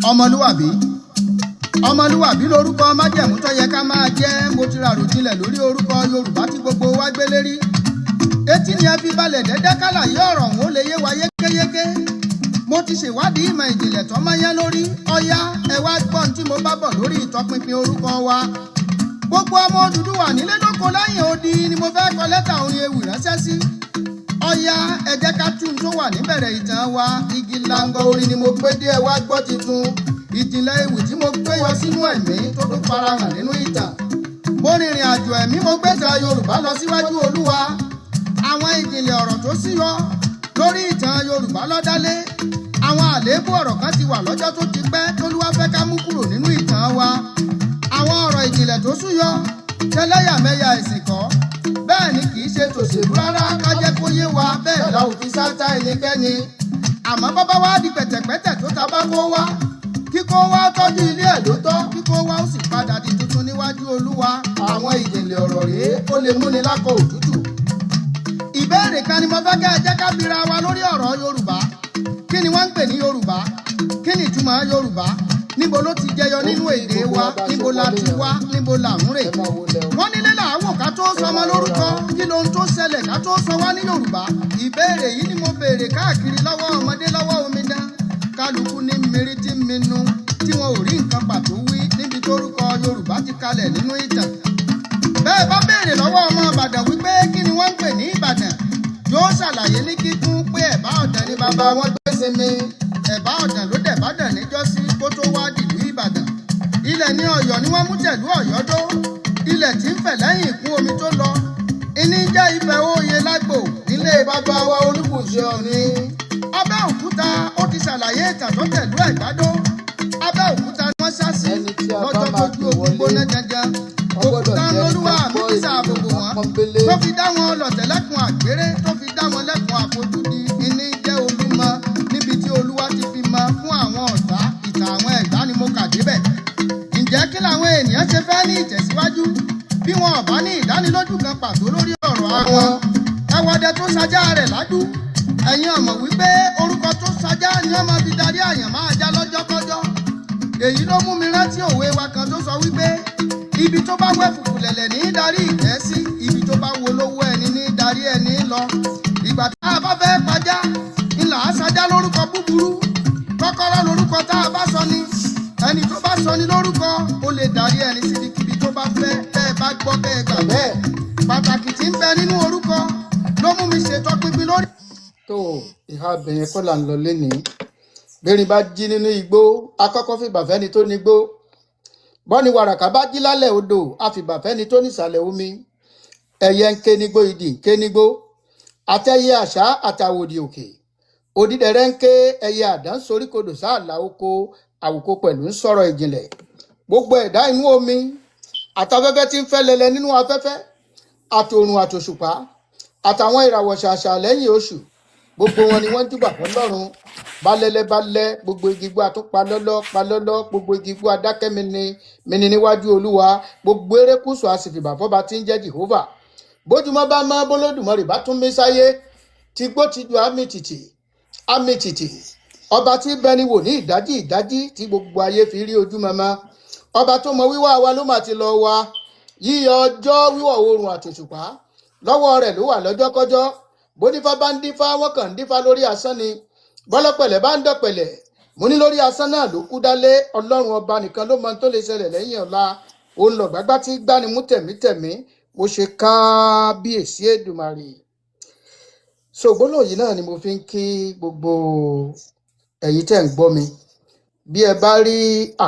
Ọmọlúwàbí, ọmọlúwàbí lorúkọ májẹ̀mú tó yẹ ká máa jẹ́. Mo ti ràròjinlẹ̀ lórí orúkọ Yorùbá tí gbogbo wa gbé lérí. Etí ni a fi balẹ̀ dẹ́dẹ́ kálàyé ọ̀rọ̀ ọ̀hún ó lè yé wa yékéyéké. Mo ti ṣèwádìí ìmọ̀ ìjìnlẹ̀ tó mọ́yán lórí. Ọ̀yá, ẹ wá gbọ́n tí mo bá bọ̀ lórí ìtọpinpin orúkọ wa. Gbogbo ọmọ Odùduwà nílé lóko lẹ́yìn odi ni mo fẹ́ kọ lẹ́tà orin ewì ránṣẹ́ sí. Ọ̀yá, ẹ jẹ́ ká tún tó wà níbẹ̀rẹ̀ ìtàn wa. Igi langọ orin ni mo gbé dé, ẹ wá gbọ́ titun ìjìnlẹ̀ ewì tí mo gbé yọ sínú ẹ̀mí tó tún farahàn nínú ìtàn. Mo rìnrìn àjò ẹ̀mí, mo gbé ìtàn Yorùbá lọ síwájú Olúwa. Àwọn ìjìnlẹ̀ ọ̀rọ̀ tó síyọ lórí ìtàn Yorùbá lọ́dálé. Àwọn àléébù ọ̀rọ̀ kan ti wà lọ́jọ́ tó ti pẹ́ tólúwa fẹ́ ká mú kúrò nínú ìtàn wa. Àwọn ọ̀rọ̀ ìjìnlẹ̀ tó súyọ tẹlẹ́yàmẹ̀yà ẹ̀sìn kọ́, bẹ́ẹ̀ ni kì í ṣe tòṣèlú rárá. Ká jẹ́ kó yé wa bẹ́ẹ̀ la ò fi sáta ẹnikẹ́ni. Àmọ́ bábá wá di pẹ̀tẹ̀pẹ̀tẹ̀ tó ta bá kó wá, kíkó wá tọ́jú ilé ẹ̀ ló tọ́, kíkó wá ó sì padà di tuntun níwájú Olúwa. Àwọn ìjìnlẹ̀ ọ̀rọ̀ rèé, ó lè múni lákọ̀ òtútù. Ìbéèrè kan ni mo fẹ́ kẹ́ ẹ jẹ́ ká bira wa lórí ọ̀rọ̀ Yorùbá. Kí ni wọ́n ń pè ní Yorùbá? Kí ni ìtumọ̀ Yorùbá? Níbo ló ti jẹyọ nínú èdè wa? Níbo la ti wá? Níbo là ń rè? Ẹ máa wọlé o. Wọ́n nílé làwọ̀ ká tó sọmọ lórúkọ. Kí lohun tó ṣẹlẹ̀ ká tó sọ wá ní Yorùbá? Ìbéèrè yìí ni mo béèrè káàkiri lọ́wọ́ ọmọdé, lọ́wọ́ omidan. Kálukú ní mírí tí ń minú tí wọn ò rí nǹkan pàtó wí níbi tórúkọ Yorùbá ti kalẹ̀ nínú ìtàn. Bẹ́ẹ̀ bá béèrè lọ́wọ́ ọmọ Ìbàdàn wípé kí ni wọ́n ń pè ní Ìbàdàn, yóò ṣàlàyé ní kíkún pé ẹ̀bá ọ̀dàn ni bàbá wọn gbé sinmi. Ẹ̀bá ọ̀dàn ló dẹ̀ bàdàn níjọ́sí kó tó wá dìlú Ìbàdàn. Ilẹ̀ ní Ọ̀yọ́ ni wọ́n mú tẹ̀lú Ọ̀yọ́ dó. Ilẹ̀ tí ń fẹ̀ lẹ́yìn ìkún omi tó lọ ìní jẹ́ Ifẹ̀ òye lágbo nílé bàbá wa Olúbùṣe Ọ̀ní. Abẹ́òkúta, ó ti ṣàlàyé ìtàn tó tẹ̀lú Ẹ̀gbádó. Abẹ́òkúta ni wọ́n sá sí Ẹni tí a bá lọ́jọ́ máa tójú pè ogun wọlé, gbóná janjan. wọ́n gbọ́dọ̀ Òkúta jẹ́ ẹni tó lolúwa mi gbọ́ fi èdè ṣàbòbò Yorùbá wọn pọ́nbélé. tó fi dá wọn lọ̀tẹ̀lẹ́kùn àgbéré, tó fi dá wọn lẹ́kùn àfojúdi. Ìní jẹ́ Olúmọ níbi tí Olúwa ti fi mọ fún àwọn ọ̀tá. Ìtàn àwọn Ẹ̀gbá ni mo kà débẹ̀. Ǹjẹ́ kí làwọn ènìyàn ṣe fẹ́ ní ìtẹ̀síwájú bí wọn ò bá ní ìdánilójú kan pàtó lórí ọ̀rọ̀ àwọn ẹwọ́dẹ tó sajá rẹ̀ lájú? Ẹ̀yin ọ̀mọ̀ wípé orúkọ tó sajá ni wọ́n máa fi darí àyàn máa já lọ́jọ́kọ́jọ́. Èyí ló mú mi rántí òwe wa kan tó sọ wípé ibi tó bá wẹ̀ fùfù lẹ̀lẹ̀ ní í darí ìtẹ́ sí, ibi tó bá wo lówó ẹni ní í darí ẹni lọ. Ìgbà tá a bá fẹ́ pajá ńlá á sajá lórúkọ búburú. Kọ́kọ́rọ́ lórúkọ tá a bá sọ ni. Ẹni tó bá sọ ni lórúkọ, ó lè darí ẹni síbikíbi tó bá fẹ́. Bẹ́ẹ̀ bá gbọ́ bẹ́ẹ̀ gbà bẹ́ẹ̀. Pàtàkì tí ń bẹ nínú orúkọ ló mú mi ṣètọpinpin lórí. Tó ìhà abẹ̀yẹn kọ́ là ń lọ lénìí. Bẹ́ẹ̀ni bá jí nínú igbó, akọ́kọ́ fìbà fẹ́ni tó nígbó. Bọ́ni wàràkà bá jí lálẹ́ odò, àfìbà fẹ́ni tó nísàlẹ̀ omi. Ẹyẹ ń ké nígbó, idì ń ké nígbó, àtẹyẹ àṣà àtàwòdì òkè, òdìdẹrẹ́ ń ké, ẹyẹ àdán soríkodò sáàlà oko, àwòkọ pẹ̀lú ń sọ̀rọ̀ ìjìnlẹ̀. Gbogbo ẹ̀dá inú omi àtafẹ́fẹ́ tí ń fẹ́ lẹlẹ nínú afẹ́fẹ́, àtòrùn àtòṣùpá àtàwọn ìràwọ̀ ṣàṣà lẹ́yìn oṣù, gbogbo wọn ni wọ́n ń júbà fọlọ́run. Balẹ̀lẹ̀ balẹ̀, gbogbo igi gbó àtúnpa lọ́lọ́ palọ́lọ́, gbogbo igi gbó adákẹ́ mini mini níwájú Olúwa. Gbogbo erékùṣù àsìfìbà fọba tí ń jẹ́ Jehovah. Bójúmọ́ bá mọ́, bólódùmarè bá tún mí sáyé, tìgbó tijù àmì tìtì àmì tìtì. Ọba tí bẹni wò ní ìdájí ìdájí tí gbogbo ayé fi rí ojú mọ́mọ́, ọba tó mọ wíwá wa ló mà ti lọ wa. Yíyọ ọjọ́, wíwọ̀ oòrùn àtòṣùpá, lọ́wọ́ rẹ̀ ló wà lọ́jọ́kọ́jọ́. Bónífá bá ń dífá, wọ́n kàn ń dífá lórí asán ni. Bọ́lọ́pẹ̀lẹ̀ bá ń dọ̀pẹ̀lẹ̀, mo ní lórí asán náà ló kú dálé. Ọlọ́run ọba nìkan ló mọ ohun tó lè ṣẹlẹ̀ lẹ́yìn ọ̀la. Òun lọ̀gbágbá tí gbani mú tẹ̀mítẹ̀mí. Mo ṣe kábíyèsí Èdùmàrè. So gbólóhùn yìí náà ni mo fi ń kí gbogbo ẹ̀yin tẹ́ ń gbọ́ mi. Bí ẹ bá rí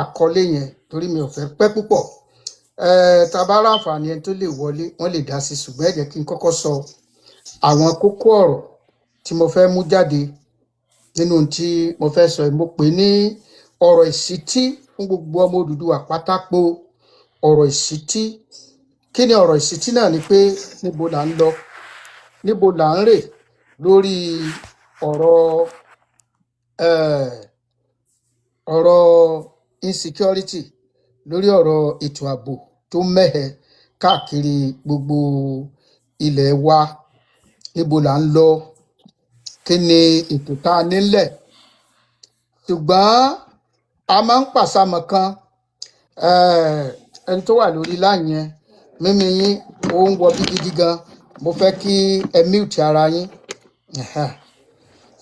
àkọlé yẹn, torí mi ò fẹ́ pẹ́ púpọ̀, tá a bá ráǹfààní ẹni tó lè wọlé, wọ́n lè dá sí, ṣùgbọ́n ẹ jẹ́ kí n kọ́kọ́ sọ àwọn kókó ọ̀rọ̀ tí mo fẹ́ mú jáde nínú ohun tí mo fẹ́ sọ yìí. Mo pè ní ọ̀rọ̀ ìṣítí fún gbogbo ọmọ Odùduwà pátápó. Ọ̀rọ̀ ìṣítí, kí ni ọ̀rọ̀ ìṣítí náà? Ni pé níbo là ń lọ, níbo là ń rè lórí ọ̀rọ̀ insecurity, lórí ọ̀rọ̀ ètò ààbò tó mẹ́hẹ káàkiri gbogbo ilẹ̀ wa. Níbo là ń lọ? Kí ni ètò tá a nílẹ̀? Ṣùgbọ́n A máa ń pàṣàmọ̀ kan. Ẹni tó wà lórí line yẹn, mímí yín ó ń wọ bí gidi gan. Mo fẹ́ kí ẹ mute ara yín. Ẹhẹ́n.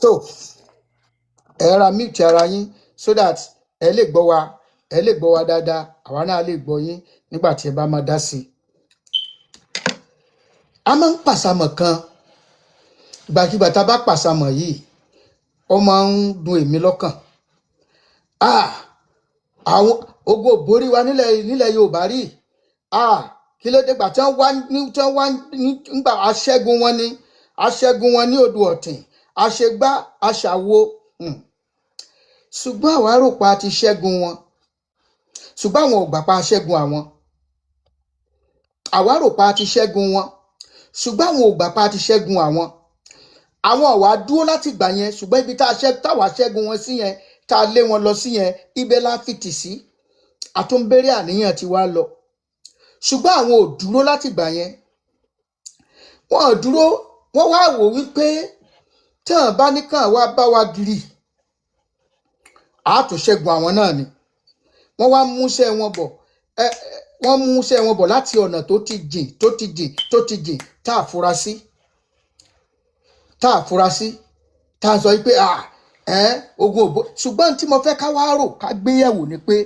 So ẹ ra mute ara yín so that ẹ lè gbọ́ wa, ẹ lè gbọ́ wa dáadáa, àwa náà lè gbọ́ yín nígbà tí ẹ bá máa dá sí i. A máa ń pàṣàmọ̀ kan. Ìgbàkigbà tá a bá pàṣàmọ̀ yìí, ó máa ń dùn èmi lọ́kàn. Ah, àwọn ogun ò borí wa nílẹ̀ Yorùbá rí. Ah, kí ló dé? Gbà tí wọ́n wá nígbà aṣẹ́gun wọn ni, aṣẹ́gun wọn ní odò ọ̀tìn, àṣegbá aṣàwo. Ṣùgbọ́n àwa rò pa ti ṣẹ́gun wọn, ṣùgbọ́n àwọn ò gbà pa aṣẹ́gun àwọn. Àwa rò pa ti ṣẹ́gun wọn, ṣùgbọ́n àwọn ò gbà pa ti ṣẹ́gun àwọn. Àwọn ò wá dúró láti gbà yẹn, ṣùgbọ́n ibi táwa ṣẹ́gun wọn sí yẹn, tá a lé wọn lọ sí yẹn, ibẹ̀ la fi tì sí. Àtúnbẹ̀rẹ̀ àníyàn ti wá lọ, ṣùgbọ́n àwọn ò dúró láti gbà yẹn. Wọn ò dúró. Wọ́n wá wò wípé tí àwọn bá ní kàn wá bá wa gírì, àtúnṣẹ́gun àwọn náà ni. Wọ́n wá múṣẹ́ wọn bọ̀. Wọ́n múṣẹ́ wọn bọ̀ láti ọ̀nà tó ti jìn, tó ti jìn, tó ti jìn, tá a fura sí, tá a sọ wípé ah, ẹ ogun òbó. Ṣùgbọ́n tí mo fẹ́ ká wá rò, ká gbé yẹ̀wò ni pé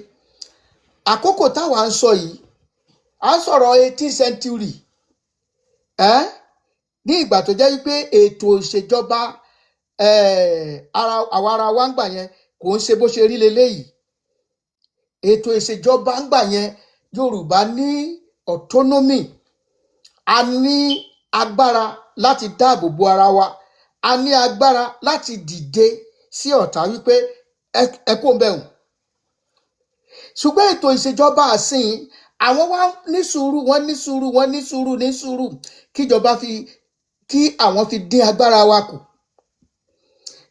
àkókò táwa ń sọ yìí, à ń sọ̀rọ̀ 18th century ẹ́, ní ìgbà tó jẹ́ wípé ètò ìṣèjọba ara àwa ara wa ń gbà yẹn kò ń ṣe bó ṣe rí leléyìí. Ètò ìṣèjọba ń gbà yẹn, Yorùbá ní autonomy, a ní agbára láti dáàbò bo ara wa, a ní agbára láti dìde sí ọ̀tá wípé ẹ kó ń bẹ̀ wọ̀n. Ṣùgbọ́n ètò ìṣèjọba àsìn, àwọn wá ní sùúrù, wọ́n ní sùúrù, wọ́n ní sùúrù, ní sùúrù kíjọba fi kí àwọn fi dín agbára wa kù.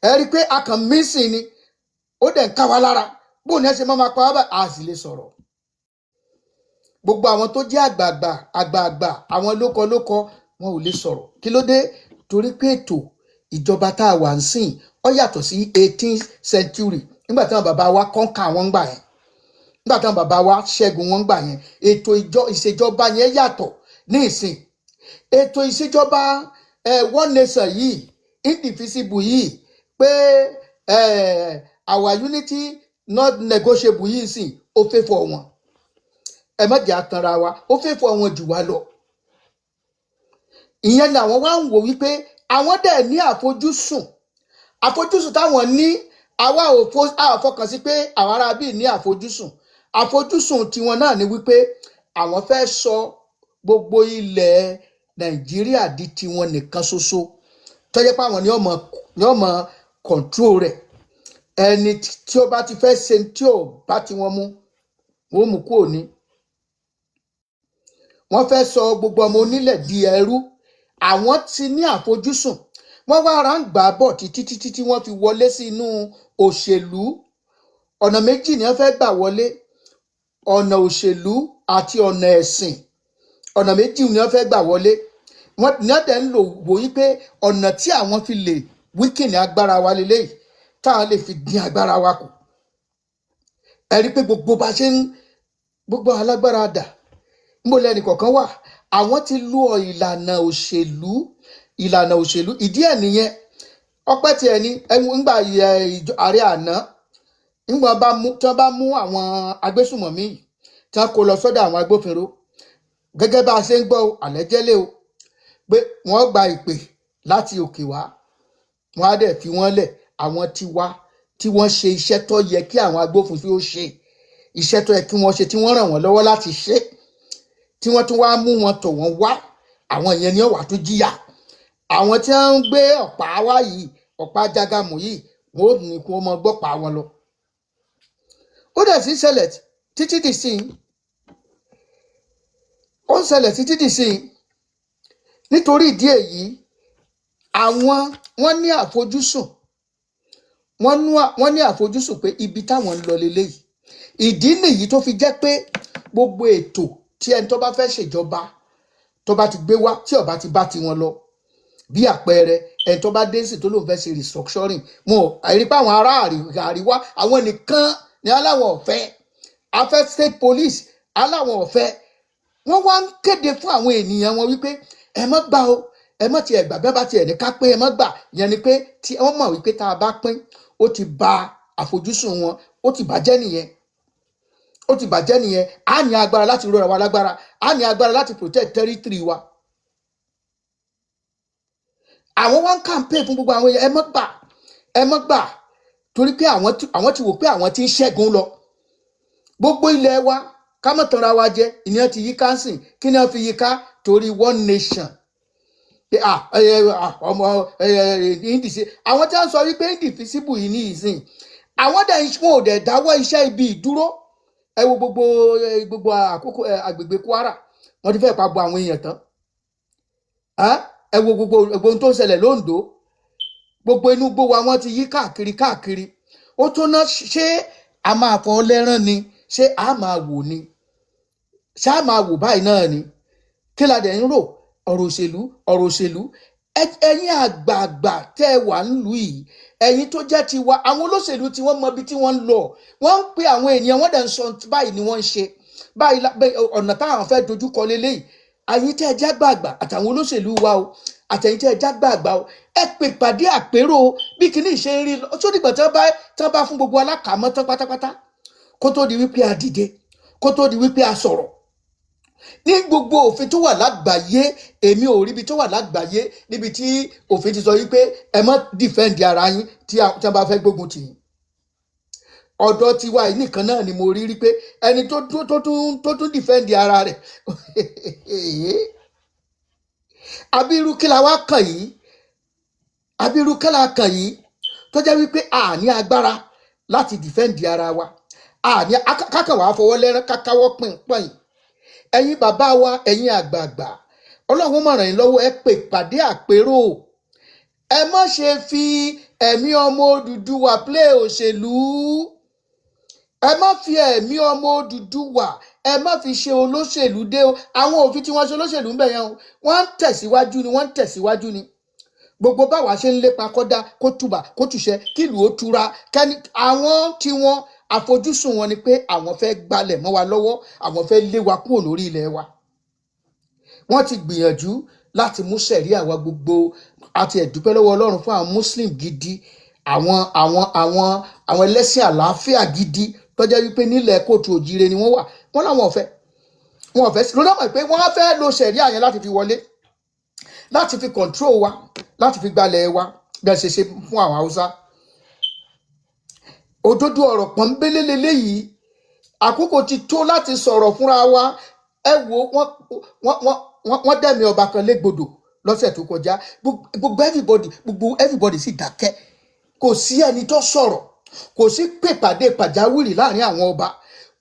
Ẹ rí i pé a kàn mísìn ni, ó dẹ̀ ń ká wa lára. Bóun ní ẹ ṣe máa ma pa wá báyìí, a sì lè sọ̀rọ̀. Gbogbo àwọn tó jẹ́ àgbààgbà àgbààgbà, àwọn lókọ lókọ, wọn ò lè sọ̀rọ̀. Kí ló dé? Torí pé ètò ìjọba tá a wà ń sìn, ó yàtọ̀ sí 18th century nígbà tí àwọn bàbá wa conquer wọn gbà yẹn, nígbà tí àwọn bàbá wa ṣẹ́gun wọn gbà yẹn. Ètò ìṣèjọba yẹn yàtọ̀ ní ìsìn. Ètò ìṣèjọba one nation yìí, indivisible yìí, pé our unity not negotiable yìí sìn, ó fẹ́ fọ wọn. Ẹ má jẹ́ àtànra wa, ó fẹ́ fọ wọn jù wá lọ. Ìyẹn ni àwọn wá ń wò wípé àwọn dẹ̀ ní àfojúsùn. Àfojúsùn táwọn ní, àwa a ò fọkàn sí pé àwọn ará bíi ní àfojúsùn. Àfojúsùn tiwọn náà ni wípé àwọn fẹ́ sọ gbogbo ilẹ̀ Nàìjíríà di tiwọn nìkan ṣoṣo, tó jẹ́ pé àwọn ni ó mọ control rẹ̀. Ẹni tí ó bá ti fẹ́ ṣe tí ò bá tiwọn mú, wọn ó mú kúrò ní. Wọ́n fẹ́ sọ gbogbo ọmọ onílẹ̀ di ẹrú. Àwọn ti ní àfojúsùn. Wọ́n wá ara ń gbà á bọ̀ títí títí tí wọ́n fi wọlé sí inú òṣèlú. Ọ̀nà méjì ni wọ́n fẹ́ gbà wọlé: ọ̀nà òṣèlú àti ọ̀nà ẹ̀sìn. Ọ̀nà méjì ni wọ́n fẹ́ gbà wọlé. Wọ́n ní ọ̀dẹ̀ ń lò wò yí pé ọ̀nà tí àwọn fi lè weaken agbára wa lélẹ́yìí, táwọn lè fi dín agbára wa kù. Ẹ rí i pé gbogbo bá ṣe ń gbogbo alágbára dà níbo lẹ́nì kọ̀ọ̀kan wà, àwọn ti lu ìlànà òṣèlú, ìlànà òṣèlú. Ìdí ẹ̀ nìyẹn. Ọpẹ́ tiẹ̀ ní ńgbà ààrẹ àná, ńgbà bá mú, tí wọ́n bá mú àwọn agbésùmọ̀mí yìí, tí wọ́n kó lọ sọ́dọ̀ àwọn agbófinró, gẹ́gẹ́ bá a ṣe ń gbọ́ o, àlẹ́jẹ́lé o, pé wọ́n gba ìpè láti òkè wá, wọ́n á dẹ̀ fi wọ́n lẹ̀. Àwọn tiwa tí wọ́n ṣe iṣẹ́ tó yẹ kí àwọn agbófinró ṣe, iṣẹ́ tó yẹ kí wọ́n ṣe, tí wọ́n ràn wọ́n lọ́wọ́ láti ṣe, tí wọ́n tún wá mú wọn tọ̀ wọ́n wá, àwọn yẹn ni ó wà tó jìyà. Àwọn tí wọ́n ń gbé ọ̀pá wá yìí, ọ̀pá jágàmù yìí, wọ́n ò ní kí wọ́n mọ gbọ́pàá wọn lọ. Ó dẹ̀ sì ń ṣẹlẹ̀ títí dì sí, ó ń ṣẹlẹ̀ títí dì sí. Nítorí ìdí èyí, àwọn wọ́n ní àfojúsùn, wọ́n ní àfojúsùn pé ibi táwọn ń lọ leléyìí. Ìdí nìyí tó fi jẹ́ pé gbogbo ètò tí ẹni tó bá fẹ́ ṣèjọba tó bá ti gbé wá, tí ó bá ti bá tiwọn lọ, bí àpẹẹrẹ ẹni tó bá dé sí tó lóun fẹ́ ṣe restructuring, wọn ò àìrí pé àwọn ará àríwá, àwọn nìkan Ní aláwọ̀ ọ̀fẹ́ a fẹ́ state police, aláwọ̀ ọ̀fẹ́. Wọ́n wá ń kéde fún àwọn ènìyàn wọn wípé ẹ má gbà o, ẹ má tiẹ̀ gbà. Bẹ́ẹ̀ bá tiẹ̀ ní ká pín, ẹ má gbà. Yẹn ni pé tí wọ́n mọ̀ wípé tá a bá pín, ó ti ba àfojúsùn wọn, ó ti bàjẹ́ nìyẹn, ó ti bàjẹ́ nìyẹn. Á ní agbára láti rọra wa lágbára, á ní agbára láti protect territory wa. Àwọn wá ń campaign fún gbogbo àwọn èèyàn, ẹ má gbà, ẹ má gbà, torí pé àwọn ti wò pé àwọn ti ń ṣẹ́gun lọ. Gbogbo ilẹ̀ wa, ká má tanra wa jẹ, ìyẹn ti yí kánsìn. Kí ni wọ́n fi yí ká? Torí one nation, pé ah ẹ ah ọmọ ẹ ẹ indivisible. Àwọn tí wọ́n sọ wípé indivisible yìí ní ìsìn, àwọn dẹ̀ wọn ò dẹ̀ dáwọ́ iṣẹ́ ibi ìdúró. Ẹ wo gbogbo àkókò agbègbè Kwara, wọ́n ti fẹ́ pa bo àwọn èèyàn tán. Ẹ wo gbogbo gbogbo ohun tó ń ṣẹlẹ̀ lóńdó, gbogbo inú gbó wa, wọ́n ti yí káàkiri káàkiri. Ó tó ná. Ṣé a máa fọ lẹ́rán ni? Ṣé a máa wò ni? Ṣé a máa wò báyìí náà ni? Kí la dẹ̀ ń rò? Ọ̀rọ̀ òṣèlú, ọ̀rọ̀ òṣèlú. Ẹ̀yin àgbààgbà tẹ́ ẹ wà nílùú yìí, ẹ̀yin tó jẹ́ tiwa, àwọn olóṣèlú tí wọ́n mọ ibi tí wọ́n ń lọ, wọ́n ń pe àwọn ènìyàn, wọ́n dẹ̀ ń sọ báyìí ni wọ́n ń ṣe báyìí, ọ̀nà táwọn fẹ́ dojú kọ leléyìí. Ẹ̀yin tẹ́ ẹ jẹ́ àgbààgbà àtàwọn olóṣèlú wa o, àtẹ̀yin tẹ́ ẹ jẹ́ àgbààgbà o, ẹ pè pàdé àpérò bí kinní ṣe ń rí lọ. Sódìgbà tí wọ́n bá fún gbogbo alákàámọ́ tán pátápátá, kó tó di wípé a dìde, kó tó di wípé a sọ̀rọ̀? Ní gbogbo òfin tó wà lágbàáyé, èmi ò ríbi tó wà lágbàáyé níbi tí òfin ti sọ wípé ẹ má defend ara yín tí wọ́n bá fẹ́ gbógun tì yín. Ọ̀dọ̀ tiwa yìí nìkan náà ni mo rí rí pé ẹni tó tún defend ara rẹ̀. Àbí irú kí la wá kàn yìí? Àbí irú kí la kàn yìí tó jẹ́ wípé a ní agbára láti defend ara wa, a ní kákan wàá fọwọ́ lẹ́rán, kákáwọ́ pín pọ́n? Ẹ̀yin bàbá wa, ẹ̀yin àgbààgbà, Ọlọ́run máa ràn yín lọ́wọ́. Ẹ pè pàdé àpérò. Ẹ má ṣe fi ẹ̀mí ọmọ Odùduwà play òṣèlú. Ẹ má fi ẹ̀mí ọmọ Odùduwà, ẹ má fi ṣe olóṣèlú dé o. Àwọn òfin tí wọ́n ṣe olóṣèlú ń bẹ̀ yẹn o, wọ́n ń tẹ̀síwájú ni, wọ́n ń tẹ̀síwájú ni. Gbogbo báwa ṣe ń lépa kọ́dá kó tùbà kó tùṣẹ, kílùú ó tura kẹ́ni, àwọn tí wọ́n àfojúsùn wọn ni pé àwọn fẹ́ gbalẹ̀ mọ́ wa lọ́wọ́, àwọn fẹ́ lé wa kúrò lórí ilẹ̀ wa. Wọ́n ti gbìyànjú láti mú sẹ̀rí àwa gbogbo àti ẹ̀dúpẹ́ lọ́wọ́ Ọlọ́run fún àwọn Muslim gidi, àwọn ẹlẹ́sìn àlàáfíà gidi tó jẹ́ wípé nílẹ̀ kóòtù òjire ni wọ́n wà. Wọ́n láwọn ọ̀fẹ́, wọn ò fẹ́ lórí ọmọ pé wọ́n á fẹ́ lo sẹ̀rí àyẹn láti fi wọlé, láti fi control wa, láti fi gbalẹ̀ wa, bí a ṣe ṣe fún àwọn Haúsá. Òdodo ọ̀rọ̀ pọ́nbélé leléyìí. Àkókò ti tó láti sọ̀rọ̀ fúnra wa. Ẹ wo, wọ́n dẹ̀mí ọba kan légbodò lọ́sẹ̀ tó kọjá. Gbogbo everybody sì dákẹ́. Kò sí ẹni tó sọ̀rọ̀, kò sí pèpàdé pàjáwìrì láàrin àwọn ọba,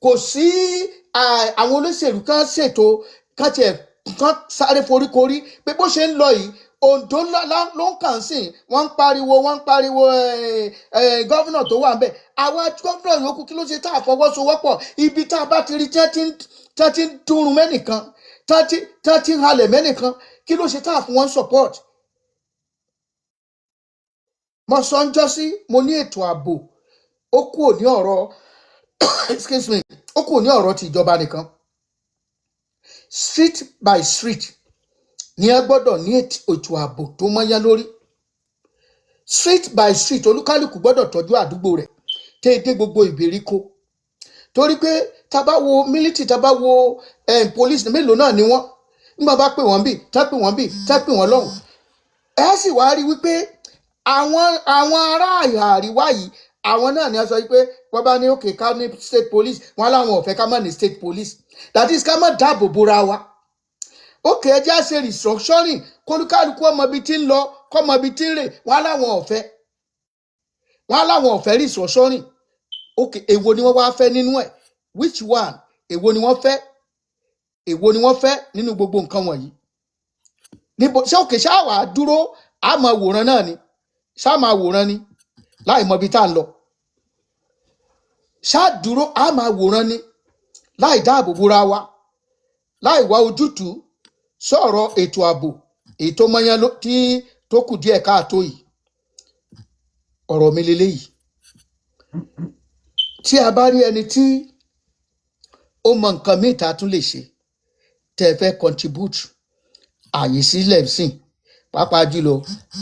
kò sí àwọn olóṣèlú kan ṣètò kan tiẹ̀ kan sáré foríkorí pé bó ṣe ń lọ yìí. Ondo ló ń kàn sí, wọ́n ń pariwo, wọ́n ń pariwo governor tó wà ń bẹ̀. Àwa governor yòókù, kí ló ṣe tá a fọwọ́sowọ́pọ̀? Ibi tá a bá ti rí tí wọ́n ti ń dúrun mẹ́nìkan, tí wọ́n ti ń halẹ̀ mẹ́nìkan, kí ló ṣe tá a fún wọn support? Mo sọ ń jọ́ sí, mo ní ètò ààbò, ó kúrò ní ọ̀rọ̀, excuse me, ó kúrò ní ọ̀rọ̀ ti ìjọba nìkan. Street by street ní ẹ gbọ́dọ̀ ní ètò ààbò tó mọ́yán lórí. Street by street, olúkálùkù gbọ́dọ̀ tọ́jú àdúgbò rẹ̀ tẹ́ ẹ dé gbogbo ìgbèríko, torí pé tá a bá wo military, tá a bá wo police, mélòó náà ni wọ́n? Nígbà bá pè wọ́n bí, tá pè wọ́n bí, tá pè wọ́n lọ́hùn, ẹ sì wá rí wípé àwọn ará ìhà àríwá yìí, àwọn náà ni wọ́n sọ wípé wọ́n bá ní òkè ká ní state police, wọ́n láwọn ò fẹ́ ká má ní state police, that is, ká má dáàbò bora wa. Òkè, ẹ jẹ́ á ṣe restructuring, kólúkálukú ọmọ ibi tí ń lọ, kọ́mọ ibi tí ń rè, wọ́n láwọn ò fẹ́, wọ́n láwọn ò fẹ́ restructuring. Òkè, èwo ni wọ́n wá fẹ́ nínú ẹ̀? Which one? Èwo ni wọ́n fẹ́? Èwo ni wọ́n fẹ́ nínú gbogbo nǹkan wọ̀nyí? Níbo ṣé òkè ṣáà wàá dúró, á máa wòran náà ni? Ṣáà máa wòran ni láì mọ ibi tá à ń lọ? Ṣáà dúró, á máa wòran ni láì dáàbò bora wa, láì wá ojútùú sọ̀rọ̀ ètò ààbò èyí tó mọ́yán tí tó kù díẹ̀ káàtó yìí? Ọ̀rọ̀ mi leléyìí. Tí Tí a bá rí ẹni tí ó mọ nǹkan míì tá a tún lè ṣe, tẹ́ ẹ fẹ́ contribute, àyè sílẹ̀ sìn, pàápàá jùlọ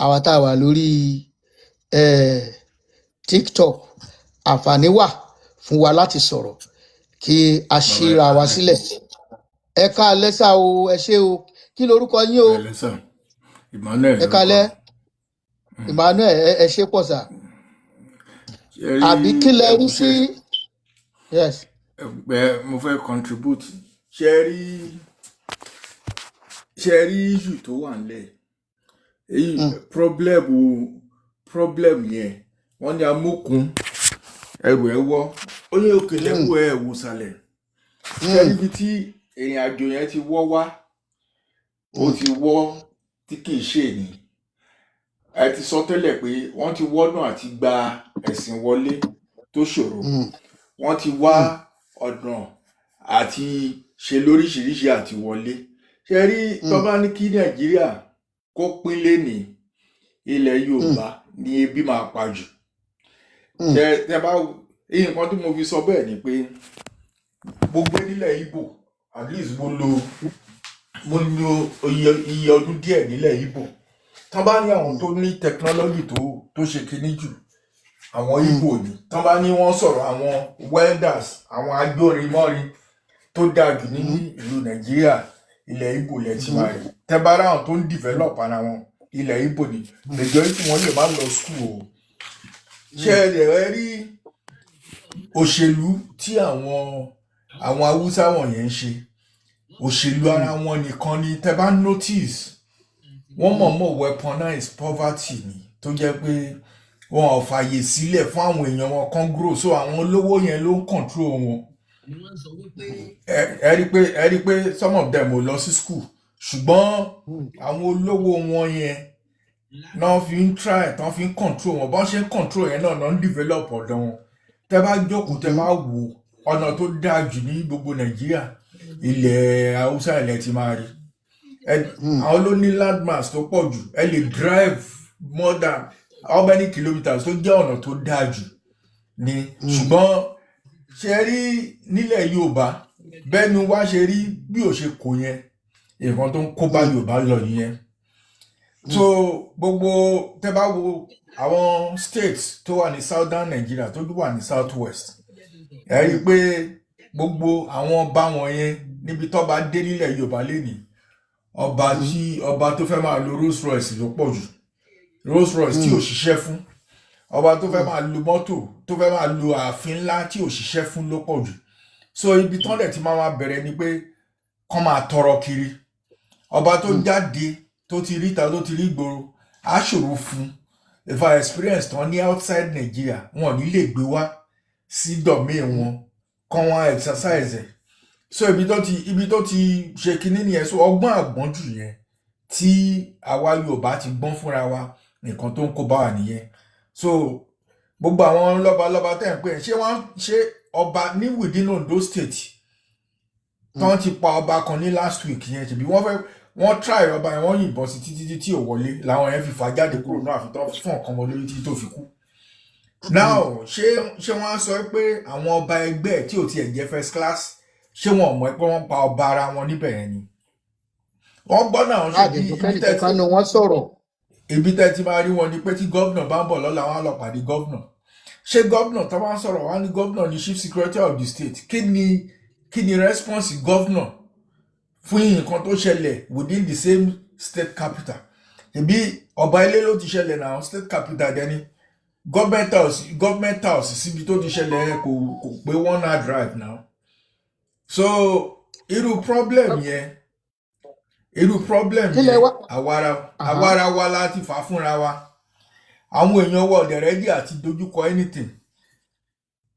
àwa tá a wà lórí TikTok, àǹfààní wà fún wa láti sọ̀rọ̀ kí a Bàbá ṣíra wa sílẹ̀. Ẹ káalẹ́ sà o, ẹ ṣé o. Kí lorúkọ yín o? Ẹ sà, Emmanuel Ẹ lórúkọ káalẹ́. mi. Emmanuel, ẹ ṣé pọ̀ sà. Ṣe rí Àbí kí lẹ rí sí? Ẹkúṣẹ́. Yes. Ẹ, mo fẹ́ contribute. Ṣe rí issue tó wà nílẹ̀ èyí, problem yẹn, wọ́n ní amókun ẹrù ẹ wọ́, ó ní òkè lẹ́wọ̀ ẹ̀ wò sàlẹ̀. Ṣe rí ibi tí ìrìn àjò yẹn ti wọ́ wá, ó ti wọ́ tí kì í ṣe ní. Ẹ ti sọ tẹ́lẹ̀ pé wọ́n ti wọ́nà àti gba ẹ̀sìn wọlé tó ṣòro. Wọ́n ti wá ọ̀nà àti ṣe lóríṣiríṣi àti wọlé. Ṣe rí, tó bá ní kí Nàìjíríà kó pín lénìí, ilẹ̀ Yorùbá ní ebi máa pa jù. Ṣe tẹ bá nǹkan tí mo fi sọ bẹ́ẹ̀ ni pé mo gbé nílẹ̀ Ìgbò, at least mo lo iye ọdún díẹ̀ nílẹ̀ Ìgbò. Tán bá ní àwọn tó ní technology tó ṣe kinní jù, àwọn Ìgbò ni. Tán bá ní wọ́n sọ̀rọ̀ àwọn welders, àwọn agbórinmọ́rin tó dáa jù ní ìlú Nàìjíríà, ilẹ̀ Ìgbò lẹ ti máa rí. Tẹ́ bá ráwọn tó ń develop ara wọn, ilẹ̀ Ìgbò ni. Majority wọn lè má lọ school o. Ṣé ẹ lè rí òṣèlú tí àwọn Haúsá wọ̀nyẹn ń ṣe? Òṣèlú ara wọn nìkan ni. Tẹ́ bá notice, wọ́n mọ̀ọ́mọ̀ weaponize poverty ni, tó jẹ́ pé wọn ò fààyè sílẹ̀ fún àwọn èèyàn wọn kan grow, so àwọn olówó yẹn ló ń control wọn. Ẹ rí pé some of them ò lọ sí school, ṣùgbọ́n àwọn olówó wọn yẹn náà fi ń try, tán fi ń control wọn. Bọ́n ṣe ń control yẹn náà náà ń develop ọ̀dọ̀ wọn. Tẹ́ bá jókòó, tẹ́ bá wò, ọ̀nà tó dáa jù ní gbogbo Nàìjíríà, ilẹ̀ Haúsá ilẹ̀ ti máa rí. Àwọn ló ní landmass tó pọ̀ jù. Ẹ lè drive more than how many kilometres tó jẹ́ ọ̀nà tó dáa jù ni. Ṣùgbọ́n ṣe rí nílẹ̀ Yorùbá, bẹ́ẹ̀ ni wá ṣe rí bí ò ṣe kò yẹn, nǹkan tó ń kó bá Yorùbá lọ nìyẹn. So gbogbo tẹ́ bá wo àwọn states tó wà ní southern Nigeria, tó wà ní south west, ẹ rí i pé gbogbo àwọn ọba wọ̀nyẹn, níbi tó bá dé nílẹ̀ Yorùbá lénìí, ọba tí ọba tó fẹ́ máa lo Rolls Royce ló pọ̀ jù, Rolls Royce tí ò ṣiṣẹ́ fún, ọba tó fẹ́ máa lo mọ́tò, tó fẹ́ máa lo ààfin ńlá tí ò ṣiṣẹ́ fún ló pọ̀ jù. So ibi tán dẹ̀ ti máa bẹ̀rẹ̀ ni pé kán máa tọrọ kiri. Ọba tó jáde, tó ti ríta, tó ti rí gbòòrò, á ṣòro fún if experience tán ní outside Nigeria, wọn ò ní lè gbé wá sí domain wọn kán wọn exercise ẹ̀. So ibi tó ti ṣe kinní nìyẹn. So ọgbọ́n àgbọ́njù yẹn tí àwa Yorùbá ti gbọ́n fúnra wa, nǹkan tó ń kó bá wa nìyẹn. So gbogbo àwọn lọ́balọ́ba tẹ̀ ń pè é, ṣé wọ́n ṣé ọba ní within Ondo State tán ti pa ọba kan ní last week yẹn? Ṣèbí wọ́n fẹ́ wọ́n try ọba yẹn, wọ́n yìnbọn sí títí tí ò wọlé, làwọn yẹn fi fà jáde kúrò náà, àfi tán fún ọ̀kan mọ́ lórí títí tó fi kú. Now ṣé wọ́n á sọ pé àwọn ọba ẹgbẹ́ tí ò tiẹ̀ jẹ́ first class, ṣé wọn ò mọ̀ pé wọ́n pa ọba ara wọn níbẹ̀ yẹn ni? Wọ́n gbọ́ náà ṣe bí àdìgbò ibi kẹ́nì tẹ́ kankan nu wọ́n sọ̀rọ̀. Ibi tẹ́ ti máa rí wọn ni pé tí governor bá ń bọ̀ lọ́la, wọn á lọ pàdé governor. Ṣé governor tó bá ń sọ̀rọ̀, wọn á ní governor ní chief secretary of the state. Kí ni response governor fún nǹkan tó ṣẹlẹ̀ within the same state capital? Ṣebí ọba ilé ló ti ṣẹlẹ̀ náà, state capital dẹni government house síbi tó ti ṣẹlẹ̀ kò pé one hour drive now. So irú problem Kí lẹ yẹn, wá àwara wa láti fà á fúnra wa. Àwọn èèyàn wa ọ̀dẹ̀ ready àti dojúkọ anything.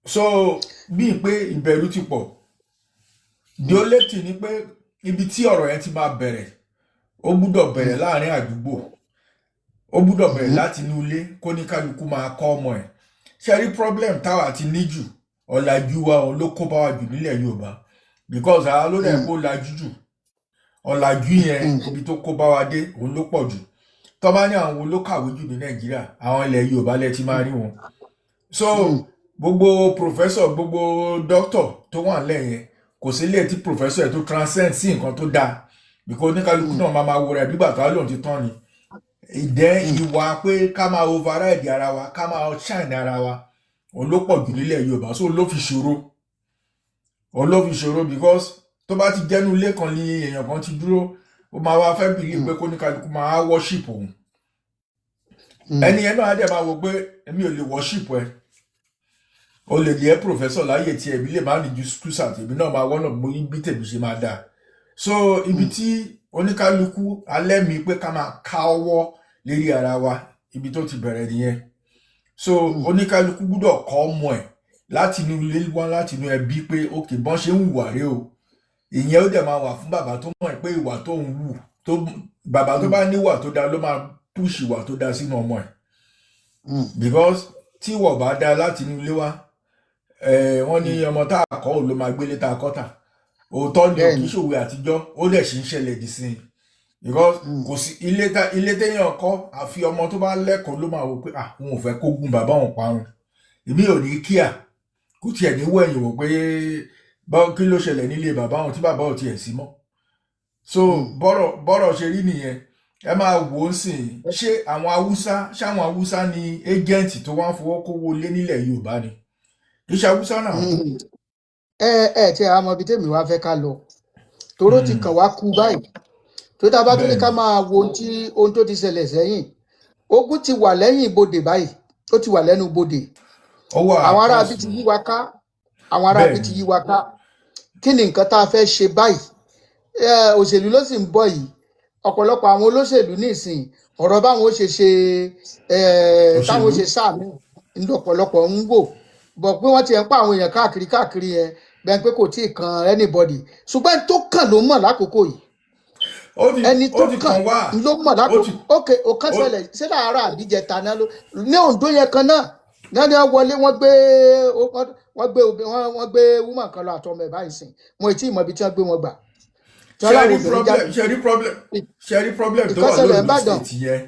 So bíi pé ìbẹ̀rù ti pọ̀, the only thing ni pé ibi tí ọ̀rọ̀ yẹn ti máa bẹ̀rẹ̀, ó gbúdọ̀ bẹ̀rẹ̀ láàrin àdúgbò, ó gbúdọ̀ bẹ̀rẹ̀ láti inú ilé, kó ní kálukú máa kọ́ ọmọ ẹ̀. Ṣe rí problem táwa ti ní jù, ọ̀làjú wa, òun ló kó bá wa jù nílẹ̀ Yorùbá, because àwa ló dẹ̀ kó lajú jù. Ọ̀làjú yẹn, ibi tó kó bá wa dé, òun ló pọ̀ jù. Tó bá ní àwọn wo ló kàwé jù ní Nàìjíríà, àwọn ilẹ̀ Yorùbá lẹ ti máa rí wọn. So Gbogbo professor, gbogbo doctor tó wà nílẹ̀ yẹn, kò sí ilé tí professor ẹ̀ tó transcend sí nǹkan tó dáa, because oníkálukú náà máa wo rẹ̀ bígbà tó á lóun ti tán ni. Ìdẹ́ ìwà pé ká máa override ara wa, ká máa shine ara wa, òun ló pọ̀ jù nílẹ̀ Yorùbá. So ló fi ṣòro, òun ló fi ṣòro, because tó bá ti jẹ́nu ilé kan ní èèyàn kan ti dúró, ó máa wá fẹ́ believe pé kóníkálukú máa worship òun. Ẹni yẹn náà á dẹ̀ máa wò pé èmi ò lè worship ẹ. O lè ní ẹ professor láyè tí ẹbí lè má ní ju school cert, èmi náà máa wọ́nà mo ní bí tèmi ṣe máa dáa. So ibi tí oníkálukú alẹ́ mi pé ká máa ká ọwọ́ lérí ara wa, ibi tó ti bẹ̀rẹ̀ nìyẹn. So oníkálukú gbúdọ̀ kọ́ ọmọ ẹ̀ láti inú ilé wá, láti inú ẹbí, pé ok, bọ́n ṣe ń hùwà rèé o. Ìyẹn ó dẹ̀ máa wà fún bàbá tó mọ̀ pé ìwà tó ń wù tó, bàbá tó bá níwà tó dáa ló máa push ìwà tó dáa sínú ọmọ ẹ̀, because tí ìwọ bá dáa láti inú ilé wá, wọ́n ní ọmọ tá a kọ́ ò ló máa gbélé tá a kọ́ tà. Òótọ́ ni ò, kì í ṣòwe àtijọ́, ó dẹ̀ sì ń ṣẹlẹ̀ dì sí i, because kò sí ilé tá ilé téèyàn kọ́, àfi ọmọ tó bá lẹ́kọ̀ọ́ ló máa wò pé, ah, òun ò fẹ́ kó gún bàbá òun parun, èmi ò ní kíá. Kò tiẹ̀ ní wẹ̀yìn wò pé báwo, kí ló ṣẹlẹ̀ nílé bàbá òun tí bàbá ò tiẹ̀ sí mọ́. So bọ́rọ̀ ṣe rí nìyẹn. Ẹ máa wò ó sìn, ṣé àwọn Haúsá, ṣé àwọn Haúsá ni agent tó wá ń fowó kówó lé nílẹ̀ Yorùbá ni? Kì í ṣe Haúsá náà. Ẹ ẹ tí a mọ ibi tèmi wá fẹ́ ká lọ, toró ti kàn wá kú báyìí, tó tá a bá tún ní ká máa wo ohun tó ti ṣẹlẹ̀ sẹ́yìn, ogun ti wà lẹ́yìn ibodè báyìí, ó ti wà lẹ́nu ibodè. Ó wà. Àwọn ará bí ti yí wa ká, àwọn ará bí ti yí wa ká. Kí ni nǹkan tá a fẹ́ ṣe báyìí? Òṣèlú ló sì ń bọ̀ yìí. Ọ̀pọ̀lọpọ̀ àwọn olóṣèlú nísìn, ọ̀rọ̀ báwọn ó ṣe ṣe táwọn ó Òṣèlú. ṣe sáà mí ní ọ̀pọ̀lọpọ̀ ń wò bọ̀ pé wọ́n ti ẹ̀ ń pa àwọn èèyàn káàkiri káàkiri yẹn, bẹ́ẹ̀ pé kò tí ì kan anybody, ṣùgbọ́n ẹni tó kàn ló mọ̀ lákòókò yìí. Ó ti Ẹni ó tó ti kàn kàn wá. ló mọ̀ Ó lákòókò. ti Ok, ọ̀kan ó ṣẹlẹ̀ ṣé láàárọ̀ àbíjẹta náà ló ní Oǹdó yẹn kan náà náà ni wọ́n wọlé, wọ́n gbé woman kan lọ àtọmọ ẹ̀ báyìí sìn. Mo ì tí ì mọ ibi tí wọ́n gbé wọn gbà tí wọ́n Ṣe láwọn rí obìnrin problem jáde. Ṣe rí problem tó wà Ìkọ́sẹ̀lẹ̀ lóńdó Ìbàdàn. State yẹn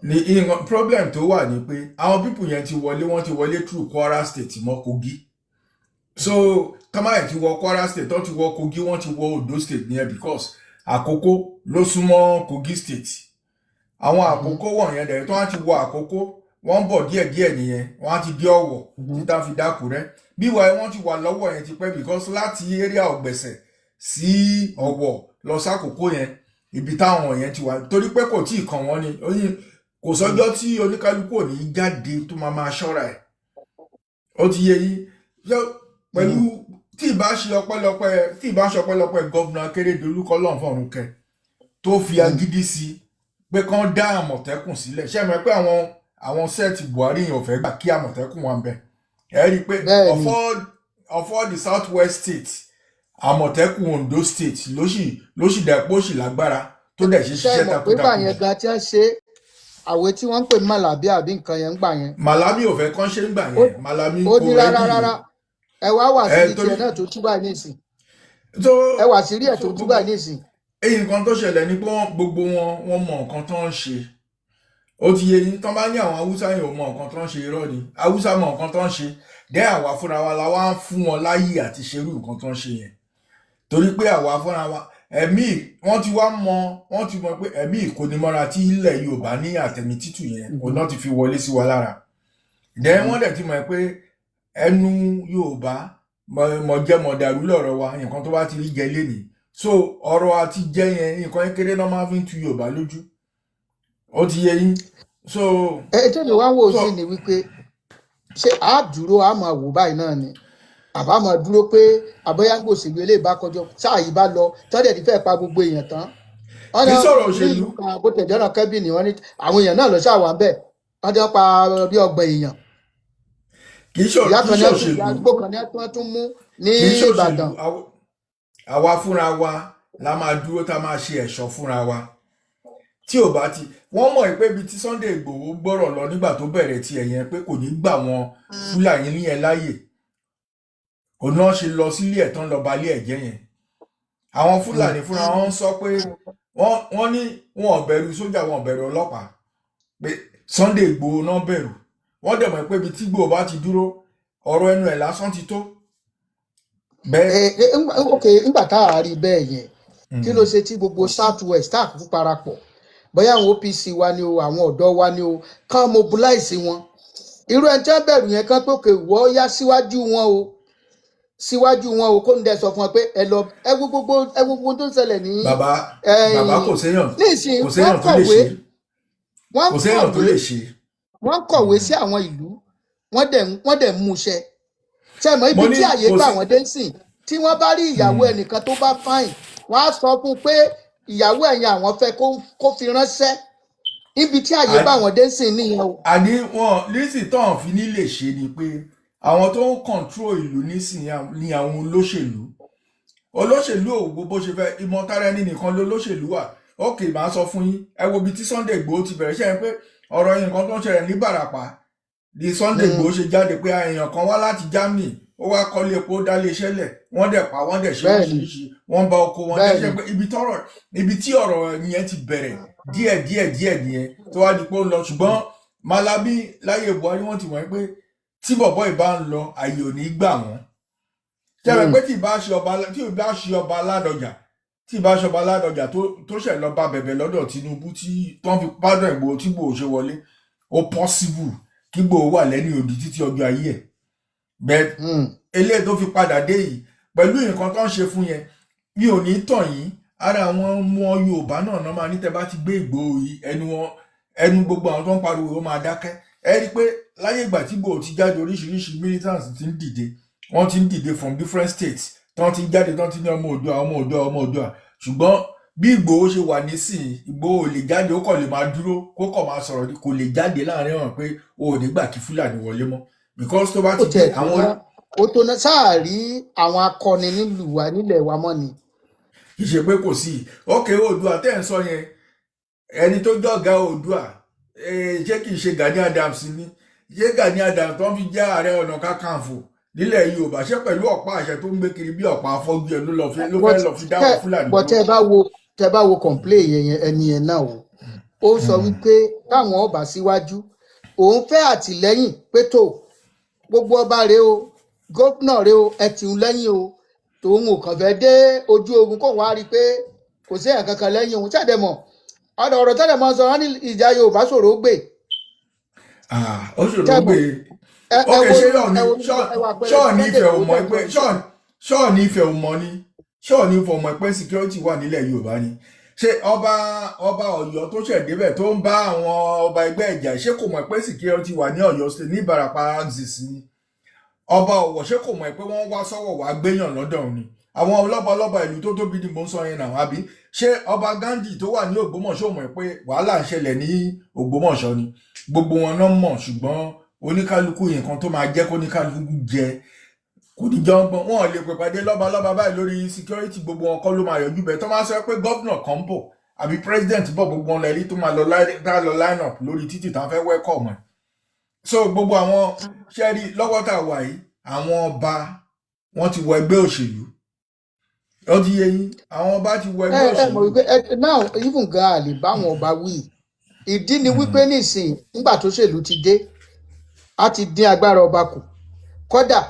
ni problem tó wà ní pé àwọn people yẹn ti wọlé, wọ́n ti wọlé through Kwara State mọ́ Kogi. So tọ́máyẹ̀ ti wọ Kwara State, tó ti wọ Kogi, wọ́n ti wọ Ondo State nìyẹn, because Àkókó ló súnmọ́ Kogi State. Àwọn Àkókó wọ̀nyẹn dẹ̀ tó wọ́n ti wọ Àkókó, wọ́n ń bọ̀ díẹ̀díẹ̀ nìyẹn, wọ́n á ti dé Ọ̀wọ̀ títà fi dákúrẹ́ bí wàá wọ́n ti wà lọ́wọ́ yẹn ti pẹ́, because láti area Ọ̀gbẹ̀sẹ̀ sí Ọ̀wọ̀ lọ sákòókò yẹn, ibi táwọn yẹn ti wà, torí pé kò tí ì kàn wọ́n ni. Oyin kò sọ́jọ́ tí oníkálukú ò ní jáde tó máa máa ṣọ́ra ẹ̀. Ó ti yé yín. So, pẹ̀lú tí ìbá ṣe ọpẹ́lọpẹ́ governor Akérédolú, kọ́lọ́n fọ̀run kẹ, tó fi agídí sí pé kán dá Àmọ̀tẹ́kùn sílẹ̀. Ṣé ẹ mọ̀ pé àwọn set Buhari yẹn ò fẹ́ gbà kí Àmọ̀tẹ́kùn wà ń bẹ̀? Ẹ rí i pé of all the South West states, Àmọ̀tẹ́kùn Ondo State ló sì dẹ̀ pé ó sì lágbára tó dẹ̀ ṣe Ṣé ẹ ṣiṣẹ́ mọ̀ pé gbà takuntakun yẹn jù. gan tí wọ́n ṣe àwẹ̀ tí wọ́n ń pè ní Màlàbí àbí nǹkan yẹn ń gbà yẹn. Malami ò fẹ́ kán ṣe ń gbà Ó yẹn. Malami ó kò ní rárá ready. Rárá, ẹ wá wà Ẹ sí torí tiẹ̀ náà tó tú báyìí nísìn. So Ẹ wà sí rí ẹ̀ so tó tú gbogbo báyìí nísìn. Èyí nǹkan tó ṣẹlẹ̀ ni pé gbogbo wọn, wọ́n mọ nǹkan tó ń ṣe. Ó ti yé yín. Tán bá ní àwọn Haúsá yẹn ò mọ nǹkan tó ń ṣe, irọ́ ni. Haúsá mọ nǹkan tó ń ṣe. Dẹ́ àwa fúnra wa la wá ń fún wọn láyè àti ṣerú nǹkan tó ń ṣe yẹn, torí pé àwa fúnra wa, ẹ̀mí wọ́n ti wá mọ, wọ́n ti mọ pé ẹ̀mí ìkónimọ́ra tí ilẹ̀ Yorùbá ní àtẹ̀mí títù yẹn, òun náà ti fi wọlé sí wa lára. Dẹ́ wọ́n dẹ̀ ti mọ̀ pé ẹnu Yorùbá mọ̀jẹ̀mọ̀dàrú lọ̀rọ̀ wa. Nǹkan tó bá ti rí jẹ lénìí, so ọ̀rọ̀ àti jẹ yẹn, nǹkan kékeré náà máa fi ń tu Yorùbá lójú. Ó ti yé yín. So Ẹ tẹ́mi wá ń wò so sí ni wípé ṣé a dúró a máa wò báyìí náà ni, àbá máa dúró pé àbóyá òṣèlú eléyìí bá kọjọ sáà yìí bá lọ tọ́lẹ̀ tí fẹ́ẹ́ pa gbogbo èèyàn tán. Wọ́n Kì í ní sọ̀rọ̀ ní òṣèlú. ìlú kan bó tẹ̀jọ́ náà kẹ́bì ni wọ́n ní àwọn èèyàn náà lọ ṣáà wà ń bẹ̀, wọ́n ti wọ́n pa bí 30 èèyàn. Kì í Ìyá kì kan í ní wọ́n tún ṣòṣèlú. ìyá arúgbó kan ní wọ́n tún mú ní Kì í ṣòṣèlú. Ìbàdàn. Àwa fúnra wa la máa dúró tá a máa ṣe ẹ̀ṣọ́ fúnra wa. Tí ò bá ti wọ́n mọ̀ pé ibi tí Sunday Igboho gbọ́rọ̀ lọ nígbà tó bẹ̀rẹ̀ tiẹ̀ yẹn, pé kò ní gbà wọn Fúlàní ní ẹ láàyè, òun náà ṣe lọ sílé ẹ̀ tán, lọ balẹ̀ ẹ̀jẹ̀ yẹn. Àwọn Fúlàní fúnra wọn ń sọ pé wọ́n ní wọn ò bẹ̀rù sójà, wọn ò bẹ̀rù ọlọ́pàá, pé Sunday Igboho náà bẹ̀rù. Wọ́n dẹ̀ mọ̀ pé ibi tí Igboho bá ti dúró Ọ̀rọ̀ ẹnu ẹ̀ lásán ti tó bẹ́ẹ̀. Ok, ńgbà tá a rí bẹ́ẹ̀ yẹn, kí ló ṣe tí gbogbo South West tá a kúkú parapọ̀, bóyá àwọn OPC wa ni o, àwọn ọ̀dọ́ wa ni o, kán mobilize wọn, irú ẹni tí wọ́n bẹ̀rù yẹn, kán pé òkè wọ́ yá síwájú wọn o, síwájú wọn o, kó ń dẹ sọ fún wọn pé ẹ lọ, ẹ wo gbogbo, ẹ wo gbogbo tó ń ṣẹlẹ̀ ní Bàbá, bàbá, kò séèyàn nísìnyí kò wọ́n séèyàn tó lè kọ̀wé ṣe wọ́n kò séèyàn tó kọ̀wé lè ṣe. Wọ́n kọ̀wé sí àwọn ìlú, wọ́n dẹ̀ ń mú iṣẹ́ ṣe mọ́ Mo ibi ní tí àyè kò gbà sí. wọ́n dé sìn. Tí wọ́n bá rí ìyàwó ẹnìkan tó bá fine, wọ́n á sọ fún un pé ìyàwó ẹ̀yìn àwọn fẹ́ kó fi ránṣẹ́. Ibi tí àyè gbà wọ́n dé sìn nìyẹn o. Àní wọn lísì tán fi ní lè ṣe ni pé àwọn tó ń control ìlú nísìnyí ni àwọn olóṣèlú. Olóṣèlú ò wo bó ṣe fẹ́ ìmọ̀tara ẹni nìkan lolóṣèlú wà. Ókè, màá sọ fún yín, ẹ wo ibi tí Sunday Igboho ti bẹ̀rẹ̀. Ṣe é pé ọ̀rọ̀ yìí, nǹkan tó ń ṣẹlẹ̀ ní Ìbàràpá ni Sunday Igboho ṣe jáde pé èèyàn kan wá láti Germany, ó wá kọ́lé epo, ó dálé iṣẹ́ lẹ̀, wọ́n dẹ̀ pa wọ́n, dẹ̀ ṣe oríṣiríṣi, wọ́n ba oko wọn jẹ́. Ṣe pé ibi tí ọ̀rọ̀ yẹn ti bẹ̀rẹ̀ díẹ̀ díẹ̀ díẹ̀ nìyẹn, tó wá di pé ó ń lọ. Ṣùgbọ́n Malami láyé Buhari, wọ́n ti wọ́n pé tí bọ̀bọ́ ìbá ń lọ, àyè ò ní gbà wọ́n ṣe pé tí ìbá ṣe ọba Ládọjà tó ṣẹ̀ lọ bá bẹ̀bẹ̀ lọ́dọ̀ Tinubu tí tó ń fi pardon Ìgbòho, tí Ìgbòho ṣe wọlé, ó possible kí Ìgbòho wà lẹ́ni òdì títí ọjọ́ ayé ẹ̀ bẹ́ẹ̀. Eléyìí tó fi padà dé yìí pẹ̀lú nǹkan tó ń ṣe fún yẹn, mi ò ní tàn yín, ara àwọn ọmọ Yorùbá náà náà máa ní tẹ́ bá ti gbé Ìgbòho yìí, ẹnu wọn, ẹnu gbogbo àwọn tó ń pariwo ó máa dákẹ́. Ẹ rí i pé láyé ìgbà tí Ìgbòho ti jáde, oríṣiríṣi militants ti ń dìde, wọ́n ti ń dìde from different states, tí wọ́n ti ń jáde, tí wọ́n ti ní ọmọ Oòduà, ọmọ Oòduà, ọmọ Oòduà. Ṣùgbọ́n bí Ìgbòho ṣe wà nísìnyí, Ìgbòho ò lè jáde. Ó kàn lè máa dúró, kó kàn máa sọ̀rọ̀, kò lè jáde láàrin ọ̀hún pé o ò ní gbà kí Fúlàní wọlé mọ́, because tó bá Ó ti dé tiẹ̀ tó àwọn ná, ó tó ná sáà rí àwọn akọni nílùú wa, nílẹ̀ wa mọ́ ni. Kì í ṣe pé kò sí. Ókè, Oòduà tẹ́ ń sọ yẹn, ẹni tó jọ̀gá Oòduà, ṣé kì í ṣe Gani Adams ni? Ṣé Gani Adams tó ń fi jẹ́ Ààrẹ Ọ̀nà Kakanfò nílẹ̀ Yorùbá, ṣé pẹ̀lú ọ̀pá àṣẹ tó ń gbé kiri bí ọ̀pá afọ́jú ẹ̀ ló lọ fi ló But fẹ́ lọ fi tẹ dáwọ́ Fúlàní but dúró? Tẹ bá wo complain yẹn, ẹni yẹn náà o, ó sọ wípé káwọn ọba síwájú, òun fẹ́ àtìlẹ́yìn pé tó gbogbo ọba rèé o, gómìnà rèé o, ẹ tì ń lẹ́yìn o. Tòun ò kàn fẹ́ dé ojú ogun kóun wá rí i pé kò sí ẹ̀yàn kankan lẹ́yìn òun. Ṣàdẹ̀mọ̀ ọ̀rọ̀ ọ̀rọ̀ tẹ́lẹ̀ mọ́ sọ wọ́n ní ìjà Yorùbá ṣòro gbè. Ah, ó ṣòro Ṣẹ́gun, gbé. ẹ Ókè, wo ṣé ẹ wo ẹ wo àpẹẹrẹ Ṣọ́ọ̀ni Sunday Ifẹ̀ ò Igboho mọ̀ tẹ̀ pé ń sọ yìí. Ṣọ́ọ̀ni Ifẹ̀ ò mọ̀ ni? Ṣọ́ọ̀ni Ifẹ̀ ò mọ̀ pé security wà nílẹ̀ Yorùbá ni? Ṣé ọba Ọ̀yọ́ tó ṣẹ̀ débẹ̀, tó ń bá àwọn ọba ẹgbẹ́ ìjà, ṣé kò mọ̀ pé security wà ní Ọ̀yọ́ State, ní Ìbàràpá axis ni? Ọba Ọ̀wọ̀, ṣé kò mọ̀ pé wọ́n wá sọ́wọ́ wá gbéyàn lọ́dọ̀ òun ni? Àwọn ọlọ́ba ọlọ́ba ìlú tó tóbi ni mò ń sọ yẹn náà, àbí ṣé ọba Gandhi tó wà ní Ògbómọ̀ṣọ́ mọ̀ pé wàhálà ń ṣẹlẹ̀ ní Ògbómọ̀ṣọ́ ni? Gbogbo wọn náà mọ̀, ṣùgbọ́n oníkálukú, nǹkan tó máa jẹ́ kó oníkálukú jẹ kò ní jọ ń gbọ́n. Wọn ò lè pè pàdé lọ́ba lọ́ba báyìí lórí security, gbogbo wọn kọ́ ló máa yọjú bẹ́ẹ̀. Tó máa sọ pé governor kan ń bọ̀ àbí president bọ̀, gbogbo wọn lẹ́rí tó máa lọ tá lọ line up lórí títì tá fẹ́ welcome ẹ̀. So gbogbo àwọn ṣẹ́rí lọ́wọ́ tá a wà yìí, àwọn ọba wọn ti wọ ẹgbẹ́ òṣèlú. Ó ti yé yín, àwọn ọba ti wọ Ẹ ẹgbẹ́ ẹ mọ̀ òṣèlú. wípé ẹ now even gan a lè bá àwọn ọba wí. Ìdí ni wípé nísìnyí, nígbà tó ṣèlú ti dé, a ti dín agbára ọba kù. Kódà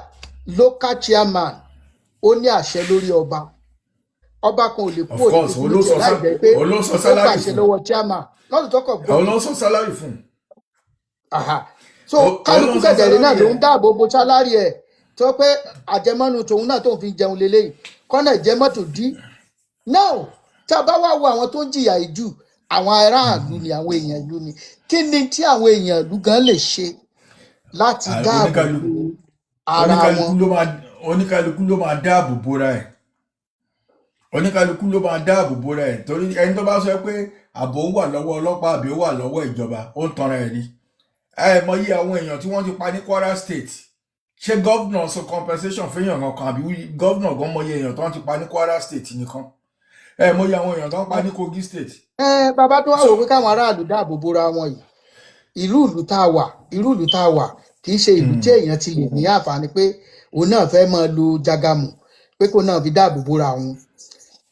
local chairman ó ní àṣẹ lórí ọba. Ọba kan ò lè Of kúrò ní course, dignity ẹ̀ láì jẹ́ pé òun ló sọ ó salary gbàṣẹ fún. lọ́wọ́ chairman, not to talk of Òun governor. ló sọ salary fún. Aha. So Òun ló kálukú sọ kẹ̀dẹ̀rẹ̀ náà salary ló ń ẹ̀. dáàbò bo salary ẹ̀, tó pé àjẹmọ́nu tòun náà tóun fi jẹun leléyìí, kọ́nà ìjẹmọ́tò dí. Now, tá a bá wá wo àwọn tó ń jìyà yìí jù, àwọn aráàlú ni, àwọn èèyàn ìlú ni. Kí ni tí àwọn èèyàn ìlú gan lè ṣe láti dáàbò Oníkálukú bo ara oníkálukú wọn? ló máa oníkálukú ló máa dáàbò bora ẹ̀. Oníkálukú ló máa dáàbò bora ẹ̀, torí ẹni tó bá sọ pé ààbò wà lọ́wọ́ ọlọ́pàá àbí ó wà lọ́wọ́ ìjọba, ó ń tanra ẹ̀ ni. Ẹ mọyì àwọn èèyàn tí wọ́n ti pa ní Kwara State. Ṣé governor sọ compensation fẹ́yàn kankan, àbí governor gan mọyì èèyàn tó ń ti pa ní Kwara State nìkan? Ẹ mọyì àwọn èèyàn tó ń pa ní Kogi State. Ẹ bàbá tó wá So wò pé káwọn aráàlú dáàbò bora wọn yìí, irú ìlú tá a wà kì í ṣe ìlú tí èèyàn ti lè ní àǹfààní pé òun náà fẹ́ máa lo jagamu pé kó náà fi dáàbò bora òun.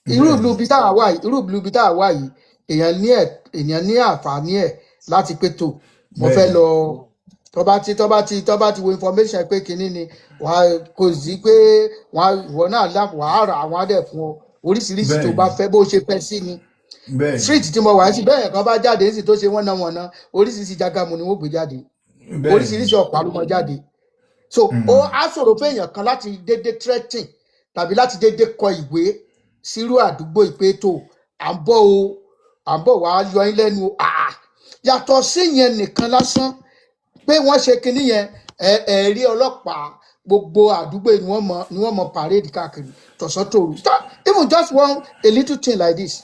Irú ìlú ibi tá a wà yìí, irú ìlú ibi tá a wà yìí, èèyàn ní àǹfààní ẹ̀ láti pé tó mo fẹ́ lọ. Tó bá ti wo information pé kinní ni wàá, kò sí pé wàá ìwọ náà lá, wàá rà, àwọn á dẹ̀ fún ọ oríṣiríṣi tó bá fẹ́, bó ṣe fẹ́ sí ni. Street tí mo wà sí bẹ́ẹ̀, kan bá jáde sí tó ṣe wọ́n náà wọ̀n náà, oríṣiríṣi jagamu ni wọ́n gbé jáde, oríṣiríṣi ọ̀pá ló mọ jáde. So ó á ṣòro fún èèyàn kan láti dédé threatening tàbí láti dédé kọ ìwé sírú àdúgbò ìpè tó à ń bọ̀ o, à ń bọ̀ wá yọ yín lẹ́nu o. Ah, yàtọ̀ sí yẹn nìkan lásán pé wọ́n ṣe kinní yẹn, ẹ ẹ rí ọlọ́pàá gbogbo àdúgbò yìí ni wọ́n mọ parade káàkiri tọ̀sán tòru. Even just one a little thing like this.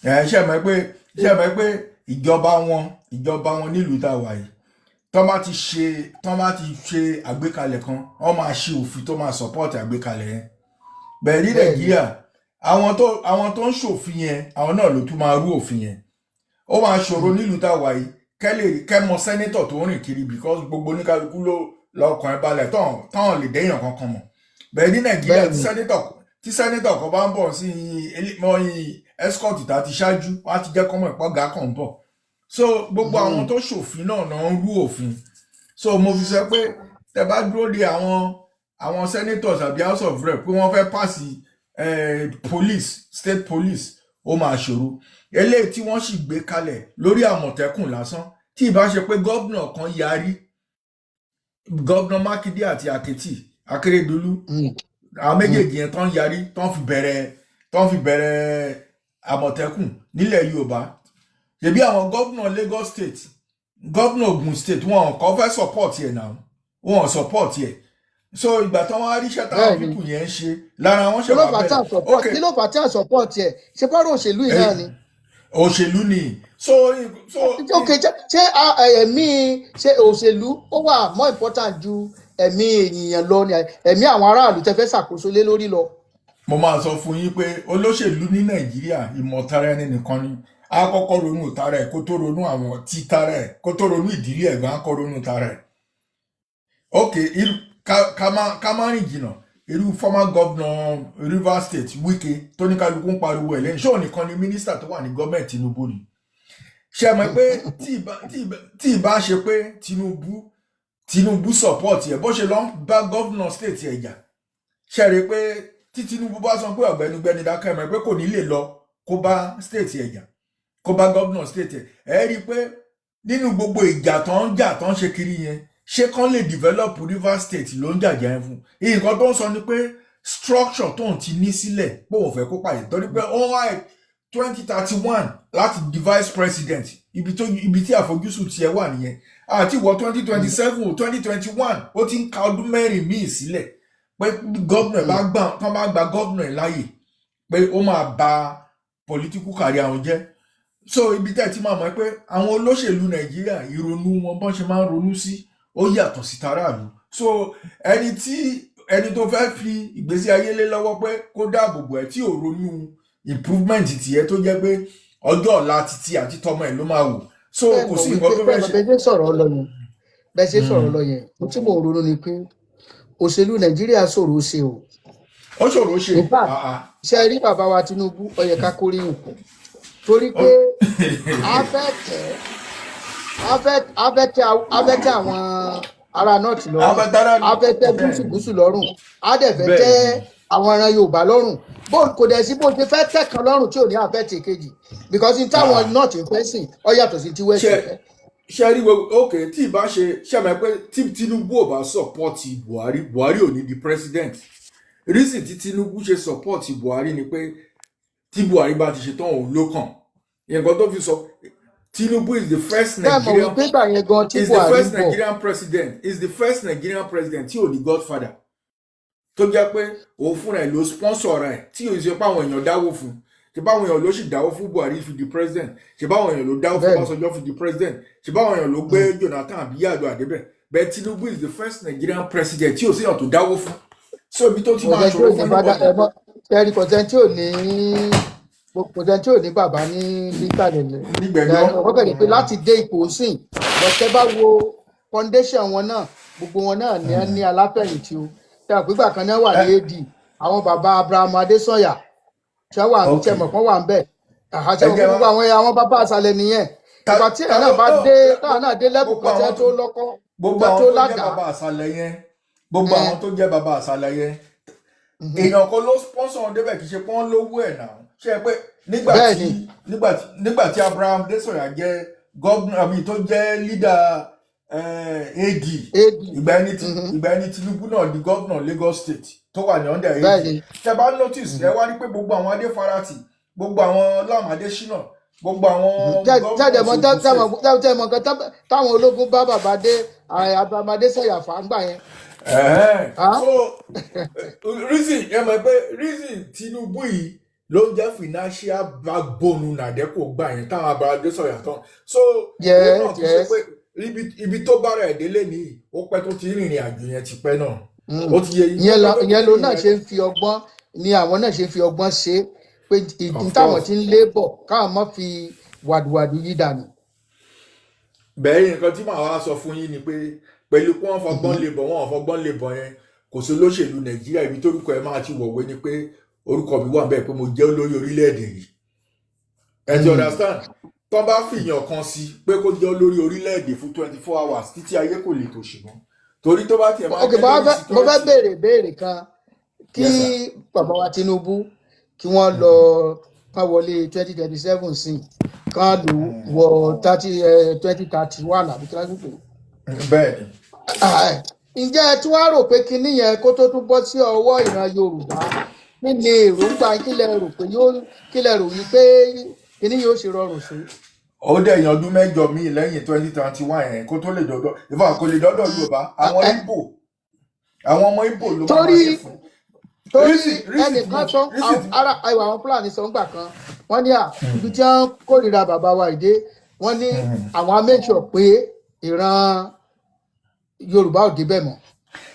Ẹ ṣe mọ̀ pé ìjọba wọn nílùú tá a wà yìí, tọ́ bá ti ṣe àgbékalẹ̀ kan, wọ́n máa ṣe òfin tó máa support àgbékalẹ̀ yẹn. Bẹ́ẹ̀ ní Nàìjíríà, àwọn tó ń ṣòfin yẹn, àwọn náà ló tún máa rú òfin yẹn. Ó máa ṣòro nílùú tá a wà yìí kẹ́ lè kẹ́ mọ senator tó ń rìn kiri, because gbogbo oníkálukú ló lọkàn ẹ̀ balẹ̀ tán lè déyàn kankan mọ̀. Bẹ́ẹ̀ ní Nàìjíríà, tí senator kan bá ń bọ̀ sí mọ́ escort tá a ti ṣáájú, wọ́n á ti jẹ́ kọ́mọ̀ ìpọ́gà kan bọ̀. So gbogbo àwọn tó ṣòfin náà náà ń rú òfin. So mo fi sọ pé tẹ bá dúró de àwọn senators àbí House of Rep pé wọ́n fẹ́ pass police, state police, ó máa ṣòro. Eléyìí tí wọ́n sì gbé kalẹ̀ lórí Àmọ̀tẹ́kùn lásán, tí ìbá ṣe pé gómìnà kan yarí, Gómìnà Mákindé àti Àkẹ́tì Akérèdọ́lù, àwọn méjèèjì yẹn tán yarí, tán fi bẹ̀rẹ̀ Àmọ̀tẹ́kùn nílẹ̀ Yorùbá. Ṣebí àwọn gómìnà Lagos State, gómìnà Ogun State, wọn kò fẹ́ support ẹ̀ náà, wọn support ẹ̀. So ìgbà tán wọn á ríṣẹ́ táwọn people yẹn ń ṣe lára wọn ṣe Kí ló wá fà á tí bẹ̀rẹ̀ à support? Ok. Kí ló fà á tí à support ẹ̀? Ṣe bọ́rọ̀ òṣèlú yìí náà ni? Òṣèlú ni. So Ok, ṣé ẹ̀mí, ṣé òṣèlú ó wà more important ju ẹ̀mí ènìyàn lọ ni, ẹ̀mí àwọn aráàlú tẹ́ fẹ́ ṣàkóso lé lórí lọ? Mo máa sọ fún yín pé olóṣèlú ní Nàìjíríà, ìmọ̀tara ẹni nìkan ni. Á kọ́kọ́ ronú tara ẹ̀ kó tó ronú àwọn tí tara ẹ̀, kó tó ronú ìdílé ẹ̀ gan, á kọ́ ronú tara ẹ̀. Ok, ká má rìn jìnnà, irú former governor Rivers State, Wike, tó ní kálukú ń pariwo ẹ̀ lẹ́yìn, ṣé òun nìkan ni mínísítà tó wà ní gọ́ọ̀mẹ̀ntì Tinubu ni? Ṣe mọ̀ pé tí ìbá ṣe pé Tinubu support ẹ̀, bó ṣe lọ ń bá governor state ẹ̀ jà, ṣe rí i pé tí Tinubu bá sọ pé ọ̀gbẹ́ni gbẹ́ni dákẹ́, mọ̀ pé kò ní lè lọ kó bá state ẹ̀ jà, kó bá governor state ẹ̀. Ẹ̀ rí i pé nínú gbogbo ìjà tó ń jà, tó ń ṣe kiri yẹn, ṣé kán lè develop Rivers State ló ń jàjà yẹn fún? Nǹkan tó ń sọ ni pé structure tóun ti ní sílẹ̀, pé òun fẹ́ kó pàdé, torí pé ó wá 2031 láti di vice president. Ibi tí àfojúsùn tiẹ̀ wà nìyẹn. Àti wọ 2027, 2021, ó ti ń ka ọdún 4 míì sílẹ̀ pé gómìnà bá gbà, tán bá gba gómìnà ẹ̀ láàyè, pé ó máa ba political career àwọn jẹ́. So ibi tẹ́ ẹ ti máa mọ̀ pé àwọn olóṣèlú Nàìjíríà, ìrònú wọn, bọ́n ṣe máa ń ronú sí, ó yàtọ̀ sí taráàlú. So ẹni tó fẹ́ fi ìgbésí ayé lé lọ́wọ́ pé kó dáàbò bò ẹ́, tí ò ronú improvement tiẹ̀, tó jẹ́ pé ọjọ́ ọ̀la títí àti tọmọ ẹ̀ ló máa wò. So Bẹ́ẹ̀ kò mọ̀ sí wípé nǹkan tó bẹ́ẹ̀ fẹ́ mọ̀ ṣe. Bẹ́ẹ̀ ṣe sọ̀rọ̀ lọ yẹn, ohun tí mò ń ronú ni pé òṣèlú Nàìjíríà ṣòro ṣe o. Ó ṣòro ṣe. In fact, Ah, ah. ṣe rí bàbá wa Tinubu, ó yẹ ká kóríyìn fún, torí pé a fẹ́ tẹ̀ a fẹ́ tẹ́ àwọn ará North lọ́rùn, Afẹ́táràlú. a fẹ́ tẹ́ gúúsù gúúsù lọ́rùn, a dẹ̀ fẹ́ tẹ́ àwọn ẹran Yorùbá lọ́rùn. Bó kò dẹ̀ sí bó ṣe fẹ́ tẹ́ kan lọ́rùn tí ò ní àfẹ́ tẹ̀ kejì, because n táwọn North ń fẹ́ sìn, ó yàtọ̀ sí tí West ṣe ń fẹ́. Ṣe rí gbogbo, ok, tí ì bá ṣe ṣe mọ̀ pé tí Tinubu ò bá support Buhari, Buhari ò ní di president. Reason tí Tinubu ṣe support Buhari ni pé tí Buhari bá ti ṣe tán, òun ló kàn. Nǹkan tó fi sọ, Tinubu is the first Bẹ́ẹ̀ mọ̀ Nigerian wípé gbà yẹn gan tí is the Buhari first ń bọ̀, Nigerian president is the first Nigerian president tí ò ní godfather, tó jẹ́ pé òun fúnra ẹ̀ ló sponsor rẹ̀, tí ò ṣe pé àwọn èèyàn dáwó fún. Ṣe báwọn èèyàn ló sì dáwó fún Buhari fi di president? Ṣe báwọn èèyàn ló dáwó fún Ọbásanjọ́ fi di president? Ṣe báwọn èèyàn ló gbé Jonathan àbí Yar'Adua débẹ̀? Bẹ́ẹ̀ Tinubu is the first Nigerian president tí ò séèyàn tó dáwó fún. So ibi tó ti Kò máa sẹ́ni tí ṣòro ò ní fún bàbá anybody. ẹ mọ́ ṣẹ́rí, kò sẹ́ni tí ò ní bàbá ní nísàlẹ̀. Nígbẹ̀jọ́. Wọ́n kàn ní pé láti dé ipò sìn, bọ̀tẹ́ bá wo foundation wọn náà, gbogbo wọn náà ní aláfẹ̀yìntì o. Ṣe àpégbà kan náà wà ní AD, àwọn bàbá Abraham Adesanya ṣe wà, ṣe mọ̀ kán wà ń bẹ̀, àṣẹ Ẹ mọ̀ jẹ́ pé gbogbo àwọn bàbá àṣàlẹ̀ nìyẹn. Ta Ìgbà tí ta ìran náà ló bá no dé, táwọn náà dé level gbogbo kan tí àwọn wọ́n tó lọ́kọ́, gbogbo tí wọ́n àwọn tó tó jẹ́ ládàá. bàbá àṣàlẹ̀ yẹn, gbogbo Ẹ àwọn tó jẹ́ bàbá àṣàlẹ̀ yẹn, èèyàn kan ló sponsor wọn débẹ̀, kì í ṣe pé wọ́n lówó ẹ̀ náà. Ṣe é pé nígbà Bẹ́ẹ̀ tí ni. nígbà tí Abraham Adesanya jẹ́ gómìnà àbí tó jẹ́ leader AD, AD. ìgbà ẹni Tinubu náà di gómìnà Lagos State tó wà ní under Bẹ́ẹ̀ AD. ni. Tẹ bá notice, ẹ wá rí pé gbogbo àwọn Adéfarati, gbogbo àwọn Lam Adésínà, gbogbo àwọn Tẹ́ẹ̀dẹ̀ governors mọ Ogun State. tẹ́ẹ̀ mọ nǹkan táwọn ológun bá bàbá dé Abraham Adesanya fà ń gbà yẹn. Ẹ̀hẹ́n. Ah? So reason, ẹ mọ̀ pé reason Tinubu yìí ló ń jẹ́ financial backbone NADECO gbà yẹn táwọn Abraham Adesanya tán. So òun náà Yes kì í ṣe yes pé ibi tó bára ẹ̀ délé nìyí, ó pẹ́ tó ti rìnrìn àjò yẹn ti pẹ́ náà. Ó ti yẹ yín, ó Ìyẹn pẹ́ lọ tó ti ìyẹn ló náà rìnrìn ṣe àjò. ń fi ọgbọ́n ni àwọn náà ṣe ń fi ọgbọ́n ṣe é, pé ìdí Of táwọn course. ti ń lé bọ̀ káwọn má fi wàdùwàdù yí dànù. Bẹ́ẹ̀ nǹkan tí màá wá sọ fún yín ni pé pẹ̀lú pé wọ́n fọgbọ́n lè bọ̀, wọ́n fọgbọ́n lè bọ̀ yẹn, kò sí olóṣèlú Nàìjíríà ibi tórúkọ ẹ máa ti wọ̀wé ni pé orúkọ mi wà bẹ́ẹ̀ pé mo jẹ́ olórí orílẹ̀-èdè yìí. Ẹ ti understand? Tó bá fìyàn kan sí pé kó jẹ́ olórí orílẹ̀-èdè fún 24 hours, títí ayé kò lè tòṣì mọ́, torí tó bá tiẹ̀ máa Ok jẹ́ mo wá lórí fẹ́ mo fẹ́ security. béèrè béèrè kan kí Yes sir. bàbá wa Tinubu kí wọ́n lọ kán wọlé 2027 sí, kán lò wọ thirty 2031 àbí kí wọ́n pè é. Bẹ́ẹ̀ ni. Ah, ǹjẹ́ ẹ tún wá rò pé kinní yẹn kó tó tún bọ́ sí ọwọ́ ìran Yorùbá, kí ni èròǹgbà, kí lẹ rò pé yóò, kí lẹ rò wípé kinní yóò ṣe rọrùn sí? Ó dẹ̀ yan ọdún 8 míì lẹ́yìn 2021 yẹn kó tó lè dọ́dọ̀ ìfọ̀, kò lè dọ́dọ̀ Yorùbá. Àwọn Ìgbò, àwọn ọmọ Ìgbò ló máa Torí ṣe fún. Torí Reason tí ẹnìkan mo sọ reason tí ara àìwá àwọn Fúlàní sọ ńgbà kan, wọ́n ní à ibi tí wọ́n kórìíra bàbá wa ìdé, wọ́n ní àwọn á make sure pé ìran Yorùbá ò débẹ̀ mọ́.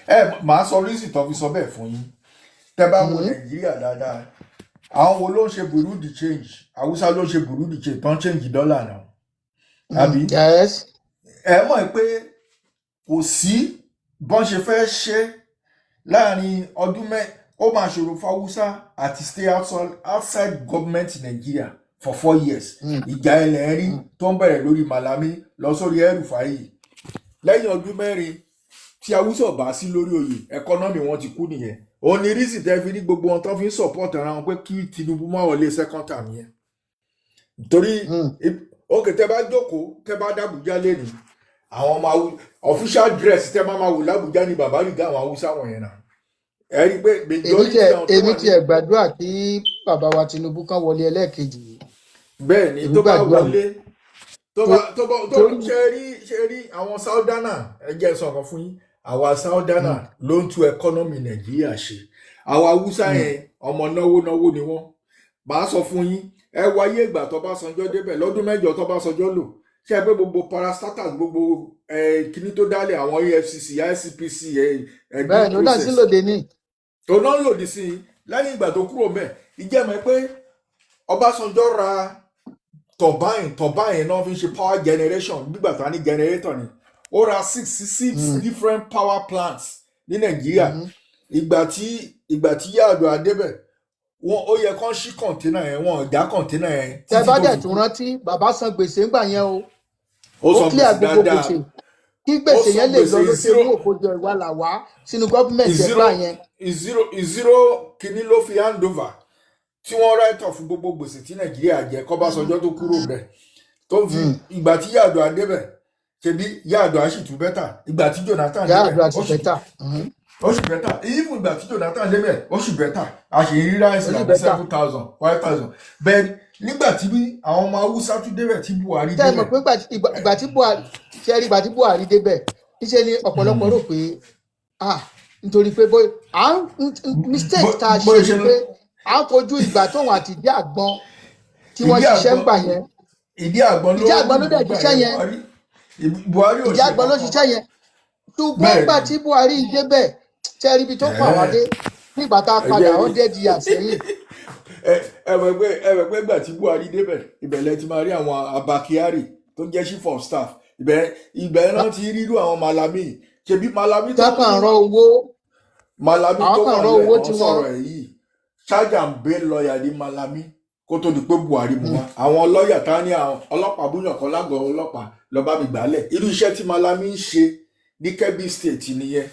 Ẹ màá sọ reason tó fi sọ bẹ́ẹ̀ fún yín. Tẹ́ bá wo Nàìjíríà dáadáa, àwọn wo ló ń ṣe bureau de change? Haúsá ló ń ṣe bureau de change tó ń change dọ́là náà, àbí? Yes. Ẹ mọ̀ pé kò sí bọ́n ṣe fẹ́ ṣe láàrin ọdún mẹ́, ó máa ṣòro fáwúsá àti stay outside government in Nigeria for 4 years. Ìjà ilẹ̀ rí tó ń bẹ̀rẹ̀ lórí Malami lọ sórí El-Rufai yìí, lẹ́yìn ọdún 4 tí Haúsá ò bá sí lórí oyè, economy wọn ti kú nìyẹn. Òun ni reason tẹ́ fi ní gbogbo wọn tó fi ń support ara wọn pé kí Tinubu má wọlé second term yẹn, torí ok, tẹ́ bá jókòó, tẹ́ bá dàbújá lẹ́nu, àwọn ọmọ official dress tẹ́ máa wò lábújá ní bàbá rìgá àwọn Haúsá wọ̀nyẹn náà. Ẹ rí i pé Èmi majority tiẹ̀ àwọn tó èmi wà ní tiẹ̀ gbàdúrà kí bàbá wa Tinubu kan wọlé ẹlẹ́ẹ̀kejì yìí. Bẹ́ẹ̀ ni. Èmi Tó bá gbàdúrà wọlé, tó bá tó bá tó torí ṣe rí àwọn southerner, ẹ jẹ́ n sọ nǹkan fún yín, àwa southerner ló ń tún economy Nàìjíríà ṣe. Àwa Haúsá yẹn, ọmọ náwó náwó ni wọ́n. Màá sọ fún yín, ẹ wáyé ìgbà tó bá sanjọ́ débẹ̀, lọ́dún 8 tó bá sanjọ́ lò, ṣe é pé gbogbo parastatals, gbogbo kíní tó dálẹ̀, àwọn EFCC, ICPC, ẹ Bẹ́ẹ̀ due ni ó dá sí process lòdì ní. Tó náà lòdì sí i. Lẹ́yìn ìgbà tó kúrò mẹ́, ìjẹ́ mọ̀ pé Ọbásanjọ́ ra turbine náà fi ń ṣe power generation nígbà tó a ní generator ni. Ó ra six different power plants ní Nàìjíríà. Ìgbà tí Yar'Adua débẹ̀, wọn ó yẹ kán ṣí container yẹn, wọn ò já container yẹn Tẹ títí bá tó dẹ̀ fi tún kú. rántí, bàbá san gbèsè ńgbà yẹn o. Ó Ó san clear gbèsè gbogbo dáadáa. gbèsè kí Ó gbèsè san yẹn lè lọ gbèsè ló ṣe zero mú òkòjọ ìwà là wá sínú gọ́ọ̀mẹ̀ntì ẹ̀ zero gbà yẹn. Zero kìíní ló fi hand over tí wọ́n write off gbogbo gbèsè tí Nàìjíríà jẹ kọ́básanjọ́ tó kúrò bẹ́ẹ̀ tó fi ìgbà tí Yar'Adua débẹ̀, ṣebí Yar'Adua sì tún better. Ìgbà tí Jonathan débẹ̀, Yar'Adua ti ó sì better. Ó sì better. Even ìgbà tí Jonathan débẹ̀, ó sì better. A sì ń rí rice Ó sì rà ní better. 7,000, 5,000. Bẹ́ẹ̀ nígbà tí àwọn ọmọ Haúsá tún débẹ̀, tí Buhari Tẹ́ ẹ mọ̀ débẹ̀, pé ìgbà tí Buhari ṣe rí, ìgbà tí Buhari débẹ̀, níṣẹ́ ni ọ̀pọ̀lọpọ̀ rò pé ah, nítorí pé bóyá à ń mistake tá a ṣe bóyá ni ṣe pé à ń fojú ìgbà tóun àti ìdí àgbọn tí wọ́n ìdí ṣiṣẹ́ ń àgbọn gbà yẹn. Ìdí àgbọn ló Ìdí àgbọn ló rúlù dẹ̀ nígbà ṣiṣẹ́ yẹn. yẹn. Buhari ò Ìdí ṣe àgbọn ló kankan. ṣiṣẹ́ yẹn, ṣùgbọ́n Bẹ́ẹ̀ ìgbà ni. tí Buhari débẹ̀, ṣe rí ibi tó pa wá dé nígbà tá a Ẹ padà jẹ́ rí 100 years sẹ́yìn. Ẹ mọ̀ pé ìgbà tí Buhari débẹ̀, ìbẹ̀lẹ̀ ti máa rí àwọn Abba Kyari tó jẹ́ chief of staff. Ibẹ̀ náà ti rírú àwọn Malami, ṣebí Malami tó Tọ́kàn rọ owó. Malami Àwọn tó kan wà rọ nílẹ̀ owó tó tí ń wọ́n sọ̀rọ̀ ẹ̀ yìí, charge and bail lawyer ní Malami. Kó tó di pé Buhari mú wá, àwọn lọ́ọ̀yà tá ní àwọn ọlọ́pàá búyàn kan lágọ̀ọ́ ọlọ́pàá lọ bá mi gbàálẹ̀. Irú iṣẹ́ tí Malami ń ṣe ní Kebbi State nìyẹn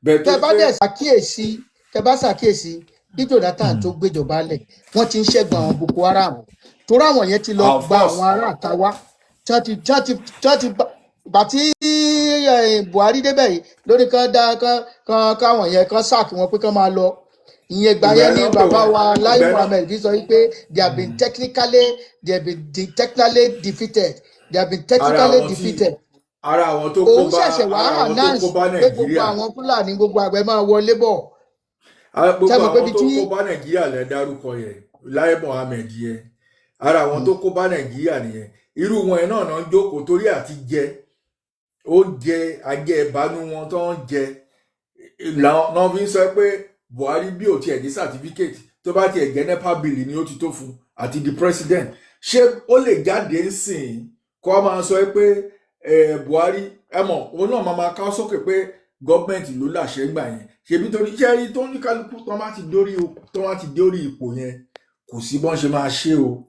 bẹ́ẹ̀ tó Tẹ bá pé dẹ̀ ṣàkíyèsí, tẹ bá ṣàkíyèsí, bí Jonathan tó gbéjọba lẹ̀, wọ́n ti ń ṣẹ́gun àwọn Boko Haram, torí àwọn yẹn ti lọ Of gba course. àwọn ará àta wá tí wọ́n ti gbà tí Buhari débẹ̀ yìí lórí kan dá kan kan káwọn yẹn kan sack wọn pé kán máa lọ. Ìyẹn ìgbà Ìgbà yẹn yẹn ní náà pè bàbá wọ́n wa Lai ìgbà yẹn náà Muhammed sọ wípé they have been technically defeated, they have been Ara technically àwọn tí defeated. Ara àwọn tó kó Òun bá ṣẹ̀ṣẹ̀ wá ara àwọn tó announce kó bá pé gbogbo Nàìjíríà àwọn Fúlàní, gbogbo àgbẹ̀ máa wọlé bọ̀. Gbogbo Ṣé mọ̀ pé àwọn ibi tó tí kó bá Nàìjíríà lẹ dárúkọ yẹn, Lai Mohammed yẹn, ara àwọn tó kó bá Nàìjíríà nìyẹn. Irú wọn yẹn náà náà ń jókòó torí àti jẹ oúnjẹ ajẹ ìbánú wọn tó ń jẹ làwọn náà fi ń sọ pé Buhari bí ò tiẹ̀ ní certificate, tó bá tiẹ̀ jẹ́ NEPA bill ni ó ti tó fún àti di president. Ṣé ó lè jáde ń sìn kó a máa sọ pé Buhari, ẹ mọ̀, òun náà máa ká sókè pé gọ́ọ̀mẹ̀ntì ló láṣẹ ńgbà yẹn? Ṣèbí torí iṣẹ́ rí tó ní kálukú tó bá ti dórí ipò yẹn, kò sí bọ́n ṣe máa ṣe o,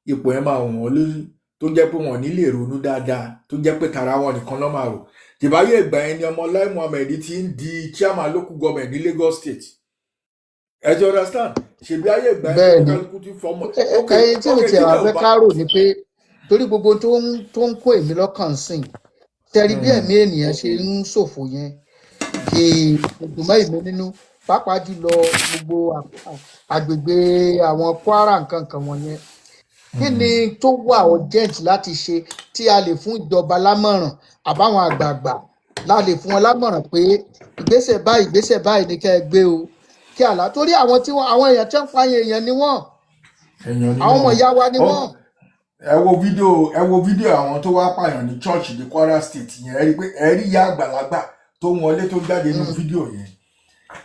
ipò yẹn máa wọ̀n wọ́n lórí, tó jẹ́ pé wọn ò ní lè ronú dáadáa, tó jẹ́ pé tara wọn nìkan ló máa rò. Tìbáyé ìgbà yẹn ni ọmọ Lai Muhammed ti ń di chairman local government ní Lagos State. Ẹ ti understand? Ṣèbí ayé ìgbà yẹn Bẹ́ẹ̀ ni. kálukú ti fọmọ. Ok. Ẹyin tí mi Ok. tiẹ̀ wá Tílẹ̀ ò fẹ́ bá ká rò ni pé torí gbogbo tó ń kó èmi lọ́kàn sìn tẹ̀rí bí ẹ̀mí ènìyàn ṣe ń ṣòfò yẹn kì í dùn mọ́ èmi nínú, pàápàá jùlọ gbogbo àgbègbè àwọn Kwara nǹkan kan wọ̀nyẹn. Kí ni tó wà urgent láti ṣe tí a lè fún ìjọba lámọ̀ràn àbáwọn àgbààgbà la lè fún wọn lámọ̀ràn pé ìgbésẹ̀ báyìí, ìgbésẹ̀ báyìí ni kẹ́ ẹ gbé o, kí àlá torí àwọn tí wọn, àwọn èèyàn tí wọ́n pa èèyàn ni wọ́n Èèyàn ni àwọn ọmọ wọ́n. ìyá wa ni wọ́n. Ẹ wo fídíò àwọn tó wá pààyàn ní church ní Kwara State yẹn. Ẹ rí i pé ẹ rí ìyá àgbàlagbà tó ń wọlé tó jáde nínú fídíò yẹn.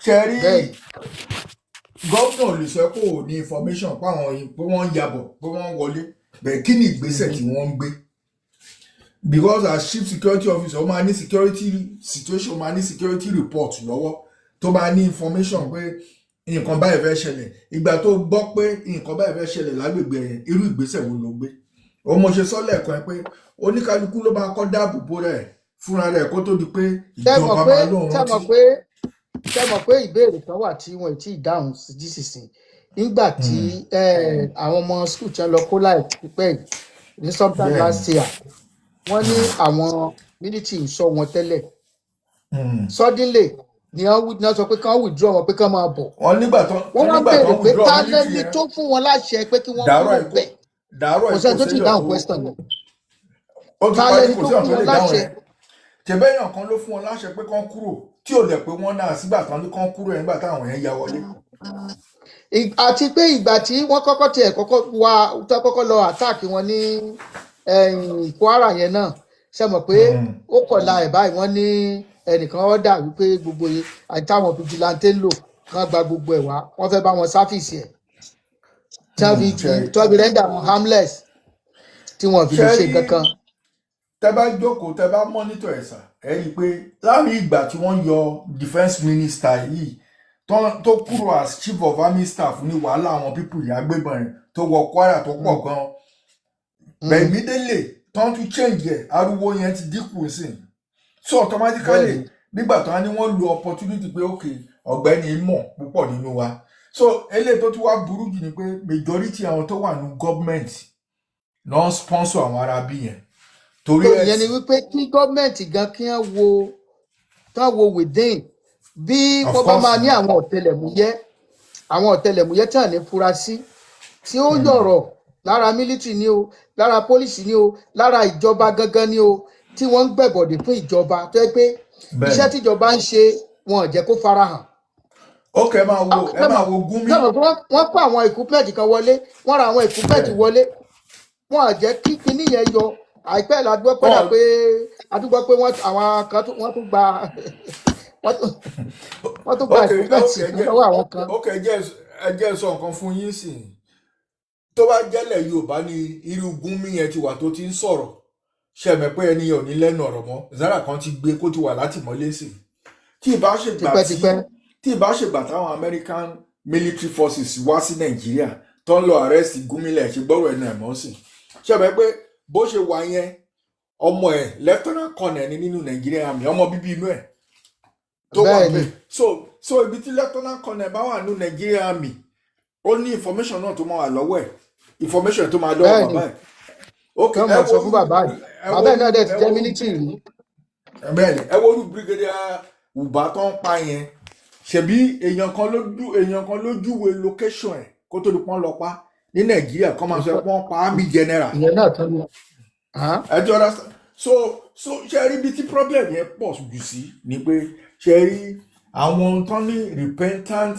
Ṣe rí? Bẹ́ẹ̀. Gómìnà lè sọ pé ò ní information pé àwọn yìí, pé wọ́n ń yabọ̀, pé wọ́n ń wọlé bẹ́ẹ̀. Kí ni ìgbésẹ̀ tí wọ́n ń gbé? Because as chief security officer, ó máa ní security situation, ó máa ní security report lọ́wọ́, tó máa ní information pé nǹkan báyìí fẹ́ ṣẹlẹ̀. Ìgbà tó gbọ́ pé nǹkan báyìí fẹ́ ṣẹlẹ̀ lágbègbè yẹn, irú ìgbésẹ̀ wo ló gbé? Ó mo ṣe sọ lẹ́ẹ̀kan ẹ pé oníkálukú ló máa kọ́ dáàbò bo rẹ̀ fúnra rẹ̀ kó tó di pé Ṣé mọ̀ ìjọba pé máa lóun ṣé mọ̀ rántí. pé ṣé mọ̀ pé ìbéèrè kan wà tí wọn ò tí ì dáhùn sí dísìsìn nígbà tí àwọn ọmọ school tí wọ́n lọ kó láìpẹ́ yìí ní sometime last year, wọ́n ní àwọn military ń sọ wọn tẹ́lẹ̀. Suddenly ni wọ́n sọ pé kán withdraw wọn, pé kán máa bọ̀. Wọ́n nígbà tó Wọ́n wá nígbà tó béèrè pé withdraw ta military lẹ́ni yẹn tó fún wọn láṣẹ pé kí wọ́n dàárọ̀ kúrò ikú bẹ̀? Dàárọ̀ Kò ikú sẹ́ni tó ti séyàn dáhùn tó question yẹn. Ó ti Ta parí. lẹ́ni Kò tó séyàn fún tó wọn lè dáhùn láṣẹ? yẹn. Tẹ̀bẹ́yàn kan ló fún wọn láṣẹ pé kán kúrò, tí ò dẹ̀ pé wọ́n náà sígbà tán ní kán kúrò yẹn nígbà táwọn yẹn ya wọlé. Àti pé ìgbà tí wọ́n kọ́kọ́ tiẹ̀ kọ́kọ́ wá tó kọ́kọ́ lọ attack wọn ní Kwara yẹn náà, ṣe mọ̀ pé ó kọ̀la ẹ̀ báyìí, wọ́n ní ẹnìkan ọ̀dà wípé gbogbo yìí àti táwọn vigilante ń lò kán gba gbogbo ẹ̀ wá, wọ́n fẹ́ bá wọn service ẹ̀ tí wọ́n fi Ṣe tí wọ́n fi render wọn harmless, tí wọ́n fi lè ṣe ṣe rí nǹkan kan. Tẹ bá jókòó, tẹ bá monitor ẹ̀ sà, ẹ rí i pé láàrin ìgbà tí wọ́n yọ defence minister yìí tó kúrò as chief of army staff ní wàhálà àwọn people yìí, agbébọn yẹn tó wọ Kwara tó pọ̀ gan bẹ́ẹ̀, immediately tó ń tún change ẹ̀, ariwo yẹn ti dínkù sí. So automatically, nígbà tó wá ní wọ́n lo opportunity pé ok, ọ̀gbẹ́ni mọ̀ púpọ̀ nínú wa. So eléyìí tó tún wá burú jù ni pé majority àwọn tó wà ní government náà ń sponsor àwọn ará bí yẹn torí Tó ìyẹn ni ẹ̀sìn. wípé kí gọ́ọ̀mẹ̀ntì gan kí wọ́n wo, kán wo within bí Of wọ́n bá course máa ní now. àwọn ọ̀tẹlẹ̀múyẹ́ tí à ní fura sí tí ó yọ̀rọ̀ lára military ni o, lára police ni o, lára ìjọba gangan ni o, tí wọ́n ń gbẹ̀bọ̀dè fún ìjọba, tó yẹ pé iṣẹ́ tíjọba ń ṣe, wọn ò jẹ́ kó farahàn. Ok, ẹ máa wo, ẹ máa wo Gumi. Náà wọ́n kó àwọn equipment kan wọlé, wọ́n ra àwọn equipment wọlé, wọn ò jẹ́ kí kinní yẹn yọ. Àìpẹ́ la gbọ́ pé dà Wọ́n pé a tún gbọ́ pé wọ́n àwọn kan wọ́n tún gba wọ́n tún gba equipment Ok, ẹ jẹ́ lọ́wọ́ àwọn kan. Ok, ẹ jẹ́ sọ nǹkan fún yín sìn. Tó bá jẹ́lẹ̀ Yorùbá ni irú Gumi yẹn ti wà tó ti ń sọ̀rọ̀, ṣe mọ̀ pé ẹni yẹn ò ní lẹ́nu ọ̀rọ̀ mọ́. Zara kan ti gbé kó ti wà látìmọ́lé sí tí ìbá ṣègbà tí Tipẹ́tipẹ́. tí ìbá ṣègbà táwọn American military forces wá sí Nàìjíríà. Tó ń lọ arrest Gumi lẹ̀ ṣe gbọ́rọ̀ ẹnu ẹ̀ mọ́ sí. Ṣé ẹ mọ̀ pé bó ṣe wà yẹn, ọmọ ẹ̀ lieutenant colonel ní nínú Nigerian Army, ọmọ bíbí inú ẹ̀ tó wà Bẹ́ẹ̀ ni. bẹ́ẹ̀. So ibi tí lieutenant colonel bá wà nínú Nigerian Army, ó ní information náà tó máa wà lọ́wọ́ ẹ̀, information tó máa dọ́wọ́ Bẹ́ẹ̀ ni. bàbá ẹ̀. Ok, Kí wọ́n ẹ máa sọ wo fún bàbá ẹ̀. Ẹ Bàbá wo ẹ̀ náà dẹ̀ ti ẹ jẹ́ wo military rí. Bẹ́ẹ̀ ni, ẹ wo orú Brigadier Uba tó ń pa yẹn. Ṣebí èèyàn kan ló júwe location ẹ̀ kó tó di pọ́n lọ pa ní Nàìjíríà, kọ́ máa sọ pé wọ́n pa army general. Ìyẹn náà tán ni. Ah, Ẹ ti understand? So ṣe rí ibi tí problem yẹn pọ̀ jù sí ni pé, ṣe rí àwọn tó ní repentant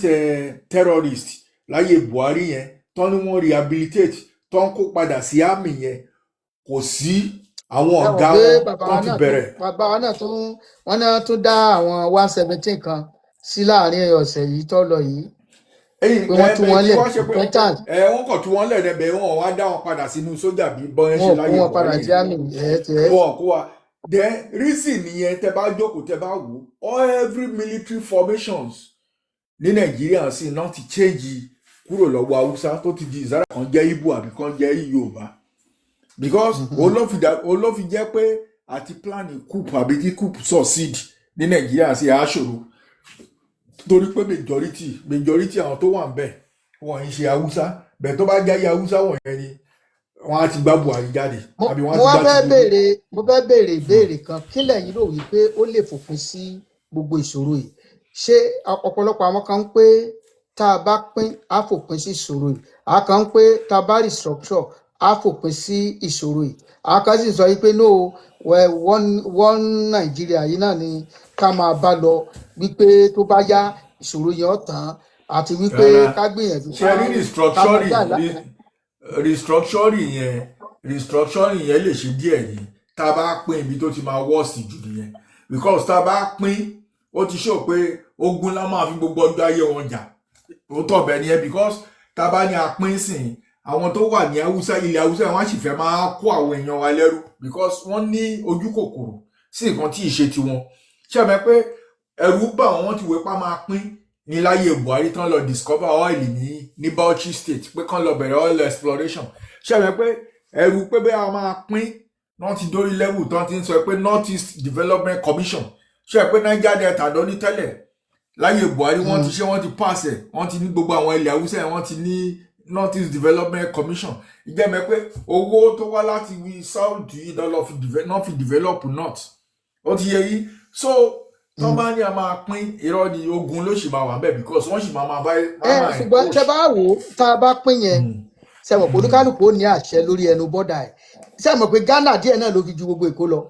terrorist láyé Buhari yẹn, tó ní wọ́n rehabilitate, tó ń kó padà sí army yẹn, kò sí àwọn ẹ mọ̀ ọ̀gá pé wọn bàbá tó wa ti náà tún bẹ̀rẹ̀. Bàbá wa náà tún, wọ́n náà tún dá àwọn 117 kan sí láàrin ọ̀sẹ̀ yìí tó lọ yìí, Ẹ̀yìn pé wọ́n tú ẹ̀ẹ́bẹ̀ wọn kí lẹ̀, wọ́n ṣe pé repentant. Ẹ wọ́n kàn tú wọn lẹ̀ dẹ̀bẹ̀, wọn wá dá wọn padà sínú sójà bí bọ́n Wọn ṣe ò kó láyé wọn padà Buhari sí yẹn. army ẹ̀ tiẹ̀. Wọn kó wa. Then reason nìyẹn, tẹ bá jókòó, tẹ bá wò ó, every military formations ní Nàìjíríà sì náà ti change kúrò lọ́wọ́ Haúsá, tó ti di ìsára kan jẹ́ Ìgbò àbí kan jẹ́ Yorùbá, because òun ló fi jẹ́ pé àti plan coup àbí kí coup succeed ní Nàìjíríà sí àṣòro, torí pé majority àwọn tó wà ń bẹ̀ wọ́n ń ṣe Haúsá. Bẹ́ẹ̀ tó bá jẹ́ Haúsá wọ̀nyẹn ni wọ́n á ti gbá Buhari jáde Mo àbí wọ́n á mo ti wá gbá fẹ́ Tinubu. béèrè, mo fẹ́ béèrè ìbéèrè kan. Kí lẹ̀yin rò wípé ó lè fòpin sí gbogbo ìṣòro yìí? Ṣé ọ̀pọ̀lọpọ̀ àwọn kan ń pé tá a bá pín, á fòpin sí ìṣòro yìí, àwọn kan ń pé tá a bá restructure, á fòpin sí ìṣòro yìí, àwọn kan sì sọ wípé no, well, one Nàìjíríà yìí náà ni ká máa bá lọ, wípé tó bá yá ìṣòro yẹn ó tán, àti wípé Rárá. ká gbìyànjú Ṣe ká rí ká máa restructuring gbà lá. Restructuring yẹn lè ṣe díẹ̀ ni. Tá a bá pín, ibi tó ti máa worst jù nìyẹn, because tá a bá pín, ó ti ṣó pé ogun la máa fi gbogbo ọjọ́ ayé wọn jà. Ó tọ̀ bẹ́ẹ̀ nìyẹn, because tá a bá ní a pín sìn, àwọn tó wà ní Haúsá, ilẹ̀ Haúsá, wọ́n á sì fẹ́ máa kó àwọn èèyàn wa lẹ́rú, because wọ́n ní ojú kòkòrò sí nǹkan tí ì ṣe tiwọn. Ṣé ẹ mọ̀ pé ẹ̀rù bà wọ́n, wọ́n ti wé pa máa pín ní láyé Buhari tán lọ discover oil ní Bauchi State, pé kán lọ bẹ̀rẹ̀ oil exploration. Ṣé ẹ mọ̀ pé ẹ̀rù pé bẹ́ẹ̀ a máa pín wọ́n ti dórí level tán ti ń sọ pé North East Development Commission. Ṣé ẹ pé Niger Delta lọ ní tẹ́lẹ̀ láyé Buhari, wọ́n ti ṣe, wọ́n ti pass ẹ̀, wọ́n ti ní gbogbo àwọn ilẹ̀ Haúsá yẹn, wọ́n ti ní North East Development Commission. Ìjẹ́ pé owó tó wá láti wí South yìí náà fi develop North. Ó ti yẹ yí. So tọ́ bá ní a máa pín, irọ́ ni, ogun ló sì máa wà bẹ́ẹ̀, because wọ́n sì máa máa bá Ẹ máa máa ṣùgbọ́n tẹ encroach. bá wò ó, tá a bá pín yẹn, ṣe mọ̀ pé oníkálukú ó ní àṣẹ lórí ẹnu bọ́dà ẹ̀? Ṣe mọ̀ pé Ghana díẹ̀ náà ló fi ju gbogbo Èkó lọ?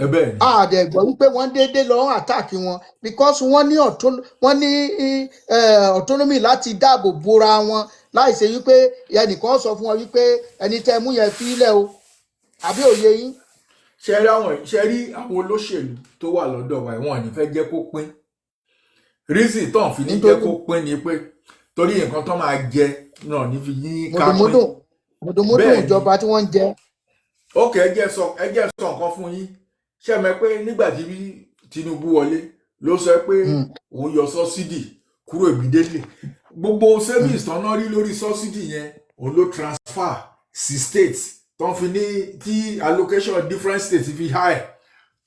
Ẹ bẹ́ẹ̀ ni. Àdẹ̀ gbọ́ wípé wọ́n déédéé lọ ń attack wọn, because wọ́n ní autonomy láti dáàbò bora wọn, láì ṣe wípé ẹnìkan sọ fún wọn wípé ẹni tẹ́ mú yẹn fílẹ̀ o, àbí òye yín? Ṣe rí àwọn olóṣèlú tó wà lọ́dọ̀ wa, wọ́n ò ní fẹ́ jẹ́ kó pín. Reason tó ń fi ní jẹ́ Nítorí kó pín ni pé torí nǹkan tó máa jẹ náà ní fi yín ká pín. Mùdùnmúdùn mùdùnmúdùn Bẹ́ẹ̀ ni. ìjọba tí wọ́n ń jẹ. Ok, ẹ jẹ́ sọ nǹkan fún yín. Ṣé ẹ mọ̀ pé nígbà tí Tinubu wọlé ló sọ pé òun yọ subsidy kúrò immediately? Gbogbo savings tán náà rí lórí subsidy yẹn, òun ló transfer sí states tán fi ní tí allocation different states fi high,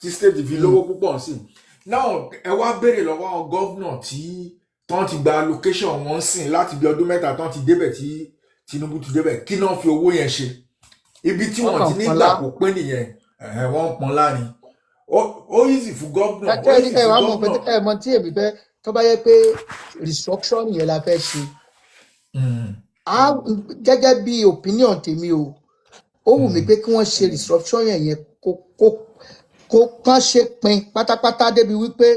tí state fi lówó púpọ̀ sí. Now ẹ wá béèrè lọ́wọ́ àwọn governor tí tán ti gba allocation wọn sìn láti bí ọdún 3 tán ti débẹ̀, tí Tinubu ti débẹ̀, kí náà fi owó yẹn ṣe? Ibi tí Wọ́n wọ́n kàn ti ní pọn gbà lá. kó pín nìyẹn. Ẹ̀hẹ́n, wọ́n ń pọn láni. Ó easy fún governor, ẹ ó ẹ easy ẹ fún wàá mọ̀ pé governor. ẹ mọ tí èmi fẹ́, tó bá yẹ pé restructuring yẹn la fẹ́ ṣe, á gẹ́gẹ́ bí opinion tèmi o, ó wù mí pé kí wọ́n ṣe restructuring yẹn kó kán ṣe pin pátápátá, débi wípé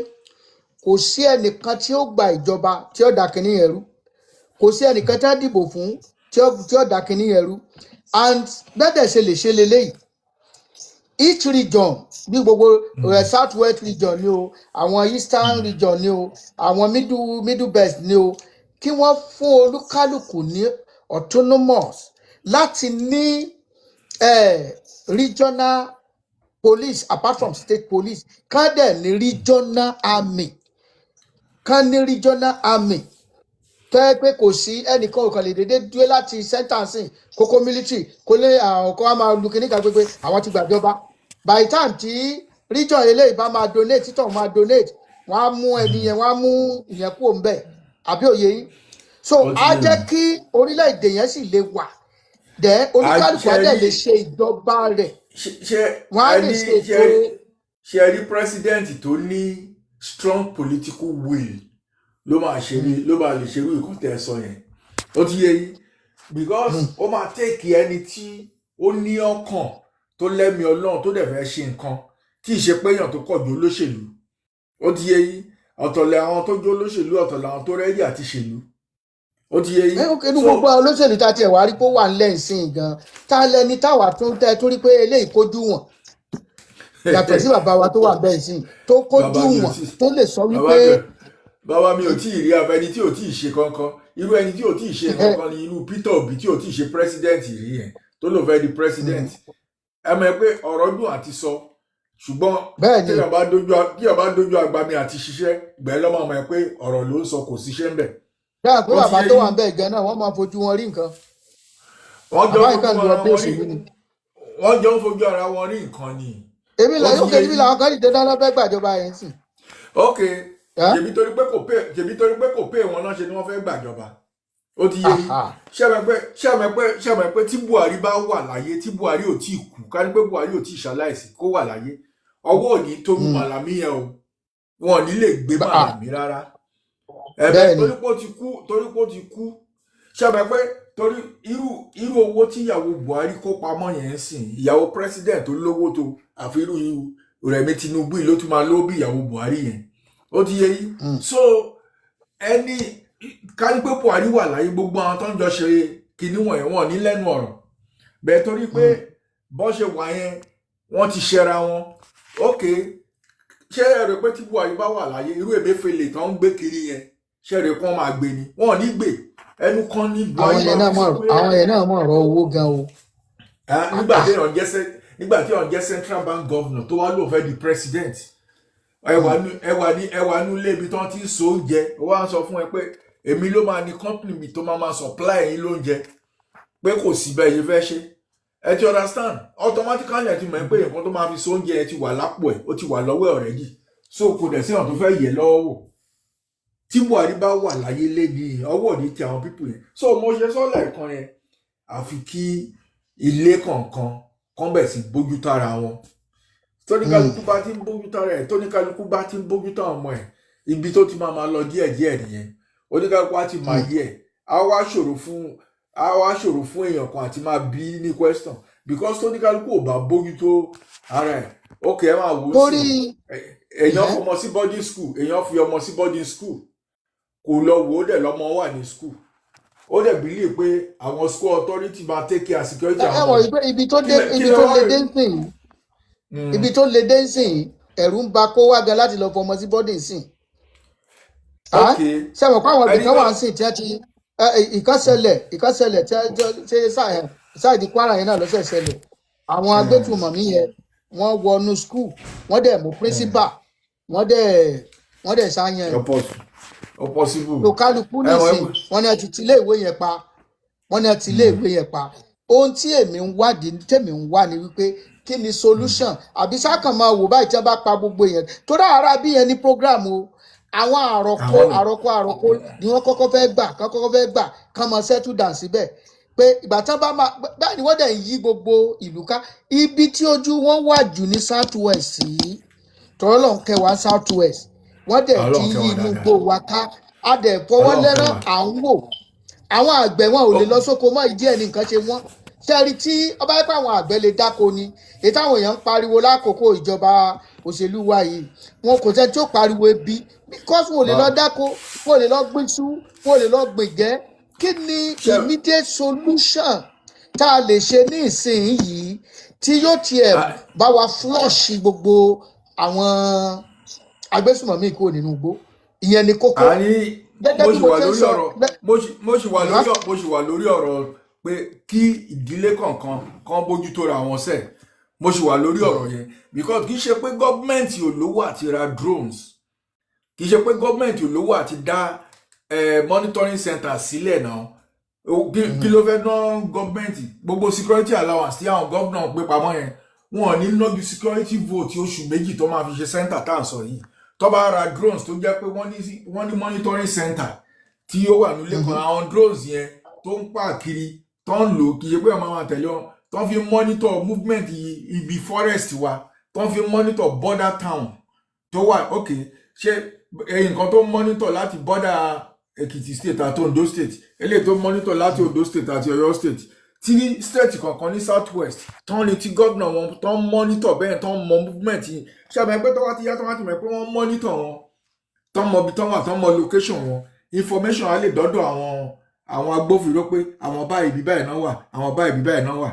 kò sí ẹnìkan tí ó gba ìjọba tí ó dà kínní yẹn rú, kò sí ẹnìkan tí ó dìbò fún tí ó dà kínní yẹn rú. And bẹ́ẹ̀ ṣe lè ṣe leléyìí, each region bí gbogbo South West region ni o, àwọn Eastern region ni o, àwọn Middle Belt ni o, kí wọ́n fún olúkálùkù ní autonomous láti ní regional police apart from state police, kán dẹ̀ ní regional army, kán ní regional army tó Tó yẹ pé kò sí ẹnìkan ò kàn lè dédé dúró láti sẹ́ńtàǹsì kókó military kó lé àwọn kan á máa lu kíní kan pé àwọn ti gbàjọba. By the time tí region eléyìí bá máa donate, títọ̀ máa donate, wọ́n á mú ẹni yẹn, wọ́n á mú ìyẹn kúrò ńbẹ̀, àbí òye yín? So Ó ti á yé jẹ́ mi. kí orílẹ̀-èdè yẹn sì lè wà dẹ́ oníkálukú á Ṣe dẹ̀ rí lè ṣe ìjọba rẹ̀, ṣe ṣe wọ́n á lè ẹni ṣe ṣe ètò. Ṣe rí president tó ní strong political will ló máa ṣe rí, ló máa lè ṣerú nǹkan tẹ́ ẹ sọ yẹn. Ó ti yé yín, because ó máa take ẹni tí ó ní ọkàn tó lẹ́mìí Ọlọ́run, tó dẹ̀ fẹ́ ṣe nǹkan, tí ì ṣe pé èèyàn tó kọ̀ jó olóṣèlú. Ó ti yé yín, ọ̀tọ̀ lẹ àwọn tó jó olóṣèlú, ọ̀tọ̀ làwọn tó ready àti ṣèlú. Ó ti yé yín. Inú So gbogbo àwọn olóṣèlú tá a tiẹ̀ wá rí pé ó wà ńlẹ̀ ìsìn gan, tá a lẹni táwa tún tẹ́ tó rí pé eléyìí kójú wọn, yàtọ̀ sí bàbá wa tó wà bẹ́ẹ̀ ìsìn tó Bàbá kójú mi ò wọn, tí tó lè sọ bàbá wípé mi ò bàbá mi ò tí ì rí abẹni tí ò tí ì ṣe kankan. Irú ẹni tí ò tí ì ṣe kankan ni irú Peter Obi tí ò tí ì ṣe president rí yẹn, tó lò fẹ́ di president. Ẹ mọ̀ pé ọ̀rọ̀ dùn àti sọ, ṣùgbọ́n Bẹ́ẹ̀ ni. Téèyàn bá dójú agbami àti ṣiṣẹ́ gbẹ́ lọ́mọ mọ̀ pé ọ̀rọ̀ ló ń sọ, kò síṣẹ́ ń bẹ̀. Dáa pé Ó ti bàbá yé tó wà yín. ń bẹ̀ gan náà, wọ́n máa fojú wọn rí nǹkan. Wọ́n jọ Bàbá ń yìí kàn fojú lu ara ọdún wọn rí òṣèlú ni. Wọ́n jọ ń fojú ara wọn rí nǹkan ni. Èmi Ó là ti yóò yé kejì bí yín. làwọn kan dìde dáná fẹ́ gbàjọba yẹn sìn. Ok. Ẹ́? Ṣèbí torí pé kò pé wọn náà ṣe ni wọ́n fẹ́ gbàjọba. Ó ti yé yín. Ṣé mọ̀ pé tí Buhari bá wà láyé, tí Buhari ò tí ì kú, ká ní pé Buhari ò tí ì ṣaláìsí, kó wà láyé, ọwọ́ ò ní tóru Màlàmí yẹn o. Wọn ò ní lè gbé Màlàmí rárá ẹ̀bẹ̀. Bẹ́ẹ̀ ni. Torí pé ó ti kú, torí pé ó ti kú. Ṣé mọ̀ pé torí irú owó tí ìyàwó Buhari kó pamọ́ yẹn ń sìn, ìyàwó president tó lówó tó, àfi irú Rẹ̀mí Tinubu yìí ló tún máa lówó bí ìyàwó Buhari yẹn. Ó ti yé yín. So ẹni ká ní pé Buhari wà láyé, gbogbo àwọn tó ń jọ ṣe kinní wọ̀nyẹn, wọn ní lẹ́nu ọ̀rọ̀ bẹ́ẹ̀, torí pé bọ́ ṣe wà yẹn, wọ́n ti ṣẹra wọn. Ok, ṣé ẹ rò pé tí Buhari bá wà láyé, irú Emefiele tó ń gbé kiri yẹn, ṣé ẹ rò pé wọ́n máa gbé ni? Wọn ò ní gbé. Ẹnu kan ní Àwọn Buhari yẹn máa náà fi mọ̀ sọ pé àwọn yẹn náà mọ̀ ọ̀rọ̀ owó gan o. Ah, nígbà tí èèyàn jẹ́ central bank governor tó wá lóun fẹ́ di president, ẹ wà ní ilé ibi tí wọ́n ti ń so oúnjẹ, ó wá ń sọ fún ẹ pé èmi ló máa ní company mi tó máa máa supply yín lóúnjẹ, pé kò sí bẹ́ẹ̀ yìí fẹ́ ṣe. Ẹ ti understand? Automatically ẹ ti mọ̀ pé nǹkan tó máa fi so oúnjẹ ẹ ti wà lápò ẹ, ó ti wà lọ́wọ́ ẹ already. So kò dẹ̀ sí ọ̀n tó fẹ́ yẹ lọ́wọ́ wò. Tí Buhari bá wà láyé léni, ọwọ́ ní ti àwọn people yẹn. So mo ṣe sọ́lẹ̀ kan yẹn, àfi kí ilé kọ̀ọ̀kan kán bẹ̀ sí bójútó ara wọn. Tóníkálukú bá ti ń bójútó ara ẹ̀, tóníkálukú bá ti ń bójútó àwọn ọmọ ẹ̀, ibi tó ti máa máa lọ díẹ̀díẹ̀ nìyẹn. Oníkálukú á ti máa yẹ ẹ̀, á wá ṣòro fún èèyàn kan àti máa bí ní question, because tóníkálukú ò bá bójútó ara ẹ̀. Ok, ẹ máa wò ó Torí sí èèyàn ìhẹ́ fọmọ sí boarding school, èèyàn fi ọmọ sí boarding school, kò lọ wò ó, dẹ̀ lọ́mọ wà ní school, ó dẹ̀ believe pé àwọn school authority máa take care security Ẹ àwọn mọ̀ ọmọ. wípé ibi tó Kí dé lẹ kí ibi lẹ tó wá le rè dé ń sìn, ibi tó le dé ń sìn, ẹ̀rù ń ba kó wá gan láti lọ fọmọ sí boarding sìn. Ok. Ṣe mọ̀ pé àwọn Ẹni ibìkan tó wà ń sìn tí wọ́n ti ìkànṣẹlẹ̀ ìkànṣẹlẹ̀ tí wọ́n ṣe side Kwara yẹn náà lọ́sẹ̀ ṣẹlẹ̀. Àwọn agbésùmọ̀mí yẹn, wọ́n wọnú school, wọ́n dẹ̀ mú principal, wọ́n dẹ̀ sáyẹn. Ó possible. Tó kálukú Ẹ mọ̀ nísìn, wọ́n ní ẹ ti ti ilé ìwé yẹn pa, wọ́n ní ẹ ti ilé ìwé yẹn pa. Ohun tí èmi ń wádìí, tèmi ń wá ni wípé kí ni solution? Àbí sákàn máa wò báyìí tí wọ́n bá pa gbogbo èèyàn tó dá ara bí yẹn ní program o, àwọn àròkọ Àwọn àròkọ ni wọ́n kọ́kọ́ fẹ́ gbà, kán kọ́kọ́ fẹ́ gbà kán mọ settle down síbẹ̀, pé ìgbà tán bá máa báyìí ni wọ́n dẹ̀ ń yí gbogbo ìlú ká. Ibi tí ojú wọn wà jù ní South West yìí, tọ́lọ́ lọ́n kẹwàá, South West, wọ́n dẹ̀ ti Ọlọ́run yí kẹwàá inú dáadáa. gbó wa ká, a dẹ̀ fọwọ́ Ọlọ́run lẹ́rán kẹwàá. à ń wò àwọn àgbẹ̀, wọn ò lè lọ sóko mọ́. Ìdí ẹ̀ ní nǹkan ṣe wọ́n ṣẹ́rí tí ọba yẹ pé àwọn àgbẹ̀ lè dáko ni èyí táwọn èèyàn ń pariwo lákòókò ìjọba òṣèlú wa yìí, wọn kò sẹ́ni tí ó pariwo ebi, because wọn ò lè lọ dáko, wọn ò lè lọ gbìn iṣu, wọn ò lè lọ gbìn gẹ́. Kí ni Ṣé immediate solution tá a lè ṣe ní ìsinyìí tí yóò tiẹ̀ bá wa flush gbogbo àwọn agbésùmọ̀mí kúrò nínú igbó? Ìyẹn ni kókó. Àní Gẹ́gẹ́ mo bí sì mo wà ṣe ń lórí sọ ọ̀rọ̀ mo sì wà lórí mo sì wà lórí ọ̀rọ̀ pé kí ìdílé kọ̀ọ̀kan kan bójútó ra wọn sẹ̀. Mo sì wà lórí ọ̀rọ̀ yẹn, because kì í ṣe pé gọ́ọ̀mẹ̀ntì ò lówó àti ra drones, kì í ṣe pé gọ́ọ̀mẹ̀ntì ò lówó àti dá monitoring center sílẹ̀ náà. Kí ló fẹ́ ná gọ́ọ̀mẹ̀ntì? Gbogbo security allowance tí àwọn gómìnà gbé pamọ́ yẹn, wọn ò ní ná ju security vote oṣù 2 tó máa fi ṣe center tá à ń sọ yìí. Tó bá ra drones, tó jẹ́ pé wọ́n ní monitoring center tí ó wà nílé kan, àwọn drones yẹn tó ń pààkiri, tó ń lò, kì í ṣe pé ọmọ máa tẹ̀lé wọn, tó ń fi monitor movement ibi forest wa, tó ń fi monitor border town tó wà. Ok, ṣé nǹkan tó ń monitor láti border Èkìtì State àti Ondo State, eléyìí tó ń monitor láti Ondo State àti Ọ̀yọ́ State, tí state kankan ní South West tó ń retí gómìnà wọn, tó ń monitor bẹ́ẹ̀, tó ń mọ movement yìí, ṣé àmọ́ ẹgbẹ́ tó wá ti yá, tó wá ti mọ̀ pé wọ́n monitor wọn, tó ń mọ ibi tó wà, tó ń mọ location wọn, information á lè dọ́dọ̀ àwọn agbófinró pé àwọn báyìí, ibi báyìí náà wà, àwọn báyìí, ibi báyìí náà wà.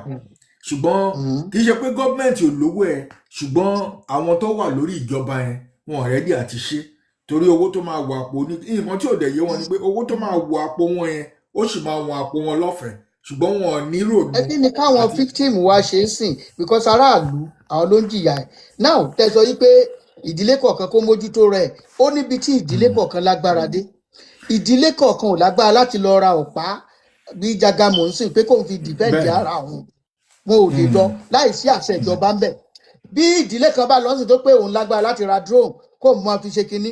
Ṣùgbọ́n kì í ṣe pé gọ́ọ̀mẹ̀ntì ò lówó ẹ̀, ṣùgbọ́n àwọn tó wà lórí ìjọba yẹn, wọn ò ready àti ṣe, torí owó tó máa wọ àpò ní nǹkan tí ò dẹ̀ yé wọn ni pé owó tó máa wọ àpò wọn yẹn, ó sì máa wọ àpò wọn lọ́fẹ̀ẹ́, ṣùgbọ́n wọn ò ní rònú Ẹ kí ni káwọn àti victim wa ṣe ń sìn? Because aráàlú, àwọn ló ń jìyà ẹ̀ now. Tẹ́ sọ yí pé ìdílé kọ̀ọ̀kan kó mójútó rẹ̀, ó níbi tí ìdílé kọ̀ọ̀kan lágbára dé. Ìdílé kọ̀ọ̀kan ò lágbára láti lọ ra ọ̀pá bí Jagamu ń sìn pé kóun fi defend ara òun. Wọn ò lè lọ láì sí àṣẹ ìjọba ń bẹ̀. Bí ìdílé kan bá lọ sí tó pé òun lágbára láti ra drone kó máa fi ṣe kinní,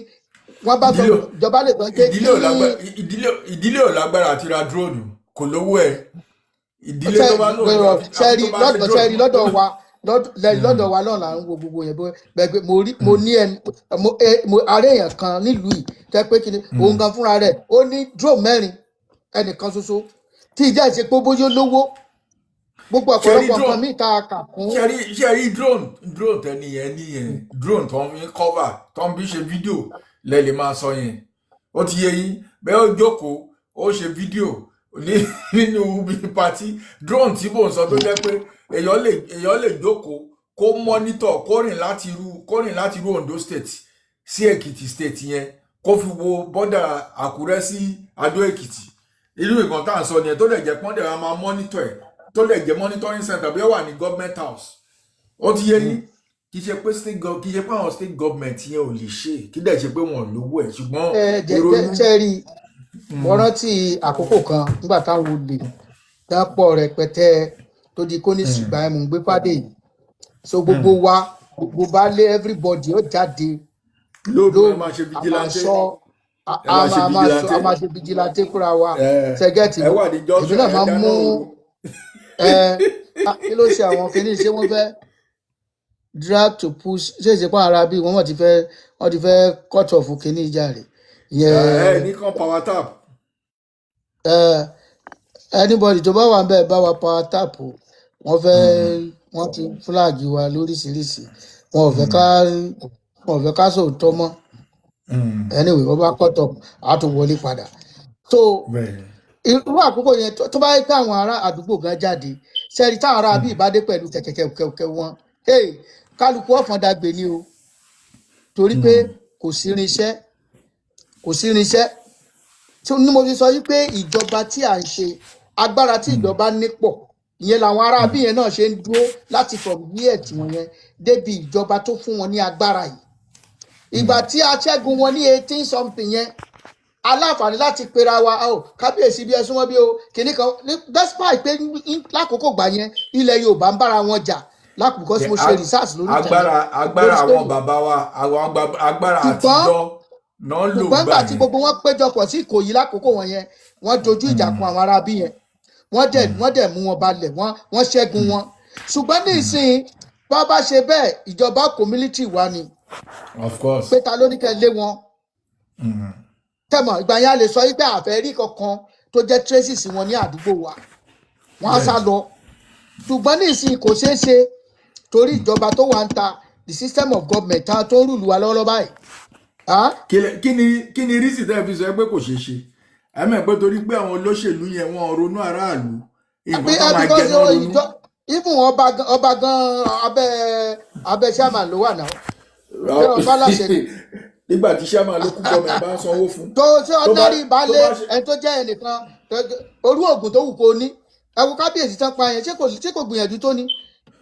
wọn bá sọ Ìdílé ìjọba lè sọ pé ìdílé ò lágbára, ìdílé ò lágbára àti ra drone, kò lówó ẹ̀. Ìdílé tó bá lóun àfi sẹ́rí tó bá ṣe lọ́dọ̀ drone. Sẹ́rí lọ́dọ̀ wa, lọ́dọ̀ wa náà là ń wo gbogbo yẹn. Bẹ́ẹ̀ pé mo rí, mo ní ẹni mo ẹ mo ará èèyàn kan nílùú yìí tẹ́ pé kíni, òun gan fúnra rẹ̀ ó ní drone mẹ́rin, ẹnìkan ṣoṣo, tí ìjà ìṣe pé bóyá lówó gbogbo Ṣẹ́rí ọ̀pọ̀lọpọ̀ nǹkan drone míì tá a kà kún. Ṣẹ́rí drone tẹ́ni yẹn níyẹn, drone tó ń fi cover, tó ń fi ṣe fídíò lẹ lè máa sọ yẹn. Ó ti yé yín bẹ́ẹ̀. Ó jókòó, ó ṣe fídíò ní nínú ibi party. Drone tí mò ń sọ, tó jẹ́ pé èèyàn lè jókòó kó monitor, kó rìn láti irú Ondo State sí Èkìtì State yẹn, kó fi wo border Àkúrẹ́ sí Adó Èkìtì, irú nǹkan tá à ń sọ nìyẹn, tó lè jẹ́ pọ́n dẹ̀ máa monitor ẹ̀, tó lè jẹ́ monitoring center bí ó wà ní government house. Ó ti yé yín. Kì í ṣe pé àwọn state government yẹn ò lè ṣe, kì í dẹ̀ ṣe pé wọn ò lówó ẹ̀, ṣùgbọ́n Ẹ jẹ jẹ ìrònú. Sẹ́rí, mo rántí àkókò kan nígbà táwọn olè dápọ̀ rẹpẹtẹ tó di kó ní ṣùgbọ́n ẹ̀ mò ń gbé fàdé yìí, so gbogbo wa, gbogbo baálé, everybody ó jáde lóru, ẹ lóru, máa ṣe a máa vigilante. sọ a Ẹ máa ṣe a máa sọ vigilante. A máa ṣe vigilante fúnra wa. Ẹ Ṣé get ẹ mi? wà ní Èmi junction náà ẹ máa ń dáná mú òru. Ẹ kí ló ṣe àwọn kinní? Ṣé wọ́n fẹ́ drag to push? Ṣé ìṣepá ara bí wọ́n mọ̀ ti fẹ́, wọ́n ti fẹ́ cut off kinní ìjà rẹ̀ Ẹ ìyẹn? ní kan power tap. Ẹ anybody tó bá wà ń bẹ̀, bá wa power tap o. Wọ́n fẹ́, wọ́n ti flag wa lóríṣiríṣi, wọn ò fẹ́ ká sòótọ́ mọ́. Anyway, wọ́n bá cut off, á tún wọlé padà. So irú àkókò yẹn, tó bá yẹ pé àwọn ará àdúgbò gan jáde, sẹ́ni táwọn ará bíi bá dé pẹ̀lú kẹ̀kẹ́kẹ̀kẹ́ wọn, hey, kálukú ọ̀fọ̀n dàgbé ni o, torí pé kò sí irinṣẹ́, kò sí irinṣẹ́. Tí ní mo fi sọ yìí pé ìjọba tí à ń ṣe, agbára tí ìjọba ní pọ̀, ìyẹn làwọn ará bí yẹn náà ṣe ń dúró láti from year tí wọn yẹn débi ìjọba tó fún wọn ní agbára yìí. Ìgbà tí a ṣẹ́gun wọn ní 18 something yẹn, aláǹfààní láti pera wa o, kábíyèsí bí ẹ súnmọ́ bí o kìnnì kan despite pé lákòókò gbà yẹn, ilẹ̀ Yorùbá ń bára wọn jà lápò, because mo ṣe research lórí ìtàn yẹn, Agbára lórí àwọn story. bàbá wa, àwọn agbára Ṣùgbọ́n àtijọ́ náà lò ṣùgbọ́n gbà nígbà tí yẹn. gbogbo wọn péjọpọ̀ sí Ìkòyí lákòókò wọn yẹn, wọ́n dojú ìjà kọ àwọn ará bí yẹn, wọ́n dẹ̀ mú wọn balẹ̀, wọ́n ṣẹ́gun wọn. Ṣùgbọ́n ní ìsìn, bá bá ṣe bẹ́ẹ̀, ìjọba kò military wa ni Of course. pé ta ló ní kẹ́ lé wọn tẹmọ. Ìgbà yẹn a lè sọ wípé àfẹ́ rí kankan tó jẹ́ traces wọn ní àdúgbò wa, wọ́n á sá lọ. Ṣùgbọ́n ní ìsìn kò ṣeé ṣe, torí ìjọba tó wà ń ta, the system of government tá tó ń rule wa lọ́wọ́lọ́wọ́ báyìí. Ah? Kí ni reason tẹ́ ẹ fi sọ pé kò ṣeé ṣe? Ẹ mọ̀ pé torí pé àwọn olóṣèlú yẹn, wọ́n ronú aráàlú, nǹkan tó máa jẹ Because náà ronú. Ìjọ even ọba gan abẹ́ chairman ló wà náà, ṣé ọba láṣẹ ni? Nígbà tí chairman local government bá ń sanwó fún tó ṣe tó bá ordinary tó baálé bá ṣe ẹni tó jẹ́ ẹnìkan orú oògùn tó wù kó ní. Ẹ wo kábíyèsí tán pa yẹn, ṣé kò gbìyànjú tó ní?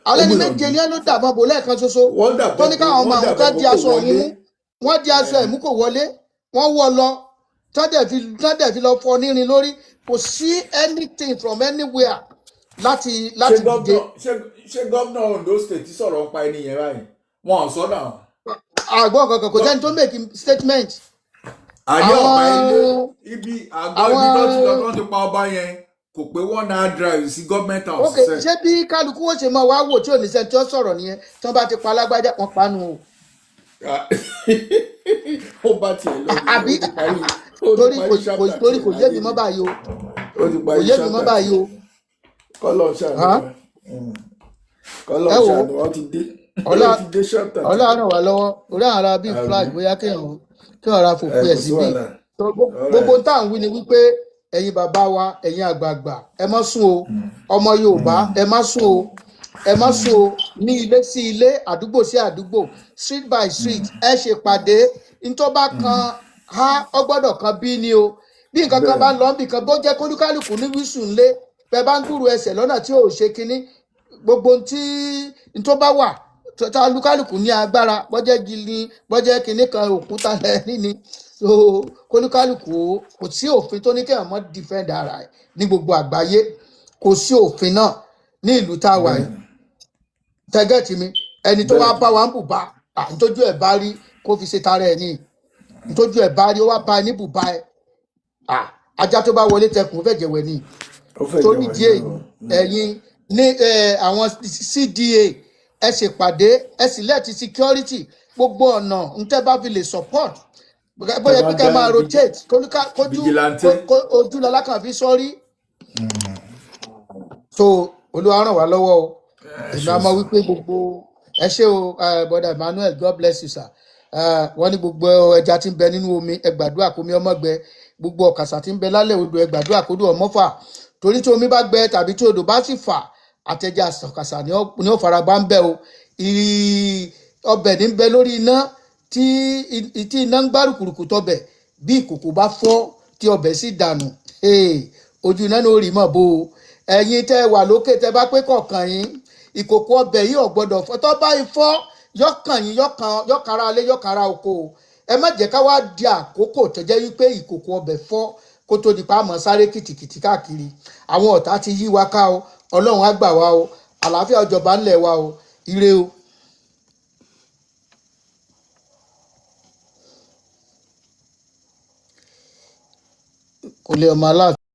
Ó Alẹ́ ní gbìyànjú. méje ní ẹ ló dàbọn bò lẹ́ẹ̀kan ṣoṣo Wọ́n tó dàbọ̀ ní bò káwọn ọmọ wọ́n àwọn dàbọ̀ kan bò di kò aṣọ òun wọlé. mú, wọ́n di aṣọ ẹ̀mú, kò wọlé, wọ́n wọ́ lọ. Tọ́dẹ̀ fi lọ fọ nírin lórí. Kò sí anything from anywhere láti Ṣé láti dìde. Gómìnà, ṣé gómìnà Ondo State sọ̀rọ̀ nípa ẹni yẹn báyìí? Wọn ò sọ náà. Àgbọ̀ kankan, kò sẹ́ni tó make statement. Àní ọba ilé Àwọn ibi àgọ́ àwọn ibi tó ti lọ tó ti pa ọba yẹn kò pé 1 hour drive sí government house Ok, sẹ. ṣé bí kálukú ó ṣe máa wá wò tí ò ní sẹ́ni tí ó sọ̀rọ̀ nìyẹn? Tí wọ́n bá ti pa alágbájá, wọn pa nù o. Ó bá tiẹ̀ lọ nìyẹn. Àbí? Ó ti parí, ó ti Torí parí kò chapter torí tiẹ̀ kò yé láyé mi mọ́ ni. báyìí o. Ó ti Kò parí yé mi mọ́ chapter báyìí tiẹ̀. o. Kọ́lọ̀ ṣàánú Hàn? wa. Kọ́lọ̀ Ẹ wò ó, ṣàánú wa, ó ti dé ọlá ó ti dé chapter ọlá tiẹ̀. ràn wá lọ́wọ́ orí àwọn ará bíi flag Àmín. bóyá kéèyàn ra Ẹ fòpin kò ẹ̀ sí síbí. wàhálà. So, All gbogbo right. tá à ń wí ni wípé ẹ̀yin bàbá wa, ẹ̀yin àgbààgbà, ẹ má sùn o. Ọmọ Yorùbá, ẹ má sùn o, ẹ má sùn o. Ní ilé sí ilé, àdúgbò sí àdúgbò, street by street, ẹ ṣe pàdé. Ntọ́ bá kan a ọ gbọ́dọ̀ kan bí ni o. Bí nǹkan kan bá ń lọ níbì kan, bó jẹ́ kólúkálùkù ní wíṣù ńlé bẹ́ẹ̀ bá ń gbúrò ẹsẹ̀ lọ́nà tí ò ṣe kinní, gbogbo ohun tí n tó bá wà tá olúkálùkù ní agbára, bọ́jẹ́ gili, bọ́jẹ́ kinní kan, òkúta lẹ́ni ni. So kólúkálùkù ó, kò sí òfin tó ní kéèyàn mọ́ defend ara ẹ̀ ní gbogbo àgbáyé. Kò sí òfin náà ní ìlú tá a wà yìí. Tẹgẹ́tì mi, ẹni tó wá bá wa ń bùbá à ń tójú ẹ̀ bá rí kó fi ṣe tara ẹ̀ ní ntójú ẹ̀ bá rí, ó wá bá ẹ ní bùbá ẹ̀ à ajá tó bá wọlé tẹkùn fẹ̀jẹ̀ wẹ̀ ni. Ó fẹ́ Torí jẹun ìdí èyí, ẹ̀yìn o. ẹ̀yin ní àwọn CDA, ẹ ṣèpàdé, ẹ select security, gbogbo ọ̀nà ntẹ́ bá fi lè support, Tẹ bóyá bá pé kẹ́ dá máa rotate kójú vigilante. Ojú lalákàn fi sọ́rí. So Olúwa ràn wá lọ́wọ́ o. Ẹ Èmi ṣe a máa sir. wí pé gbogbo ẹ ṣé o. Brother Emmanuel, God bless you, sir. Wọ́n ní gbogbo ẹja tí ń bẹ nínú omi, ẹ gbàdúrà kómi ọmọ gbẹ. Gbogbo ọ̀kàsà tí ń bẹ lálẹ́ odò, ẹ gbàdúrà kódò ọmọ fà, torí tí omi bá gbẹ tàbí tí odò bá sì fà, àtẹjà ọ̀kàsà ni ó fara gbá ń bẹ o. Ọbẹ̀ ní ń bẹ lórí iná tí iná ń gbárùkùrùkù tọbẹ̀. Bí ìkòkò bá fọ́ tí ọbẹ̀ sì dànù, hey, ojú iná ní ó rí mọ̀ bó o. Ẹ̀yin tẹ́ ẹ wà lókè, tẹ́ bá pé kọ̀ọ̀kan yín, ìkòkò ọbẹ̀ yìí ò gbọ́dọ̀ fọ́. Tọ́ bá ifọ́, yọkàn yín, yọkàn yọkàrà alẹ́, yọkàrà oko o. Ẹ má jẹ́ ká wá di àkókò tó jẹ́ wípé ìkòkò ọbẹ̀ fọ́ kó tó di pa àmọ́ sáré kìtìkìtì káàkiri. Àwọn ọ̀tá ti yí wa ká o. Ọlọ́run á gbà wá o. Àlàáfíà ọjọba ńlẹ̀ wa o. Ire o. Kò lè ọmọ aláàfin.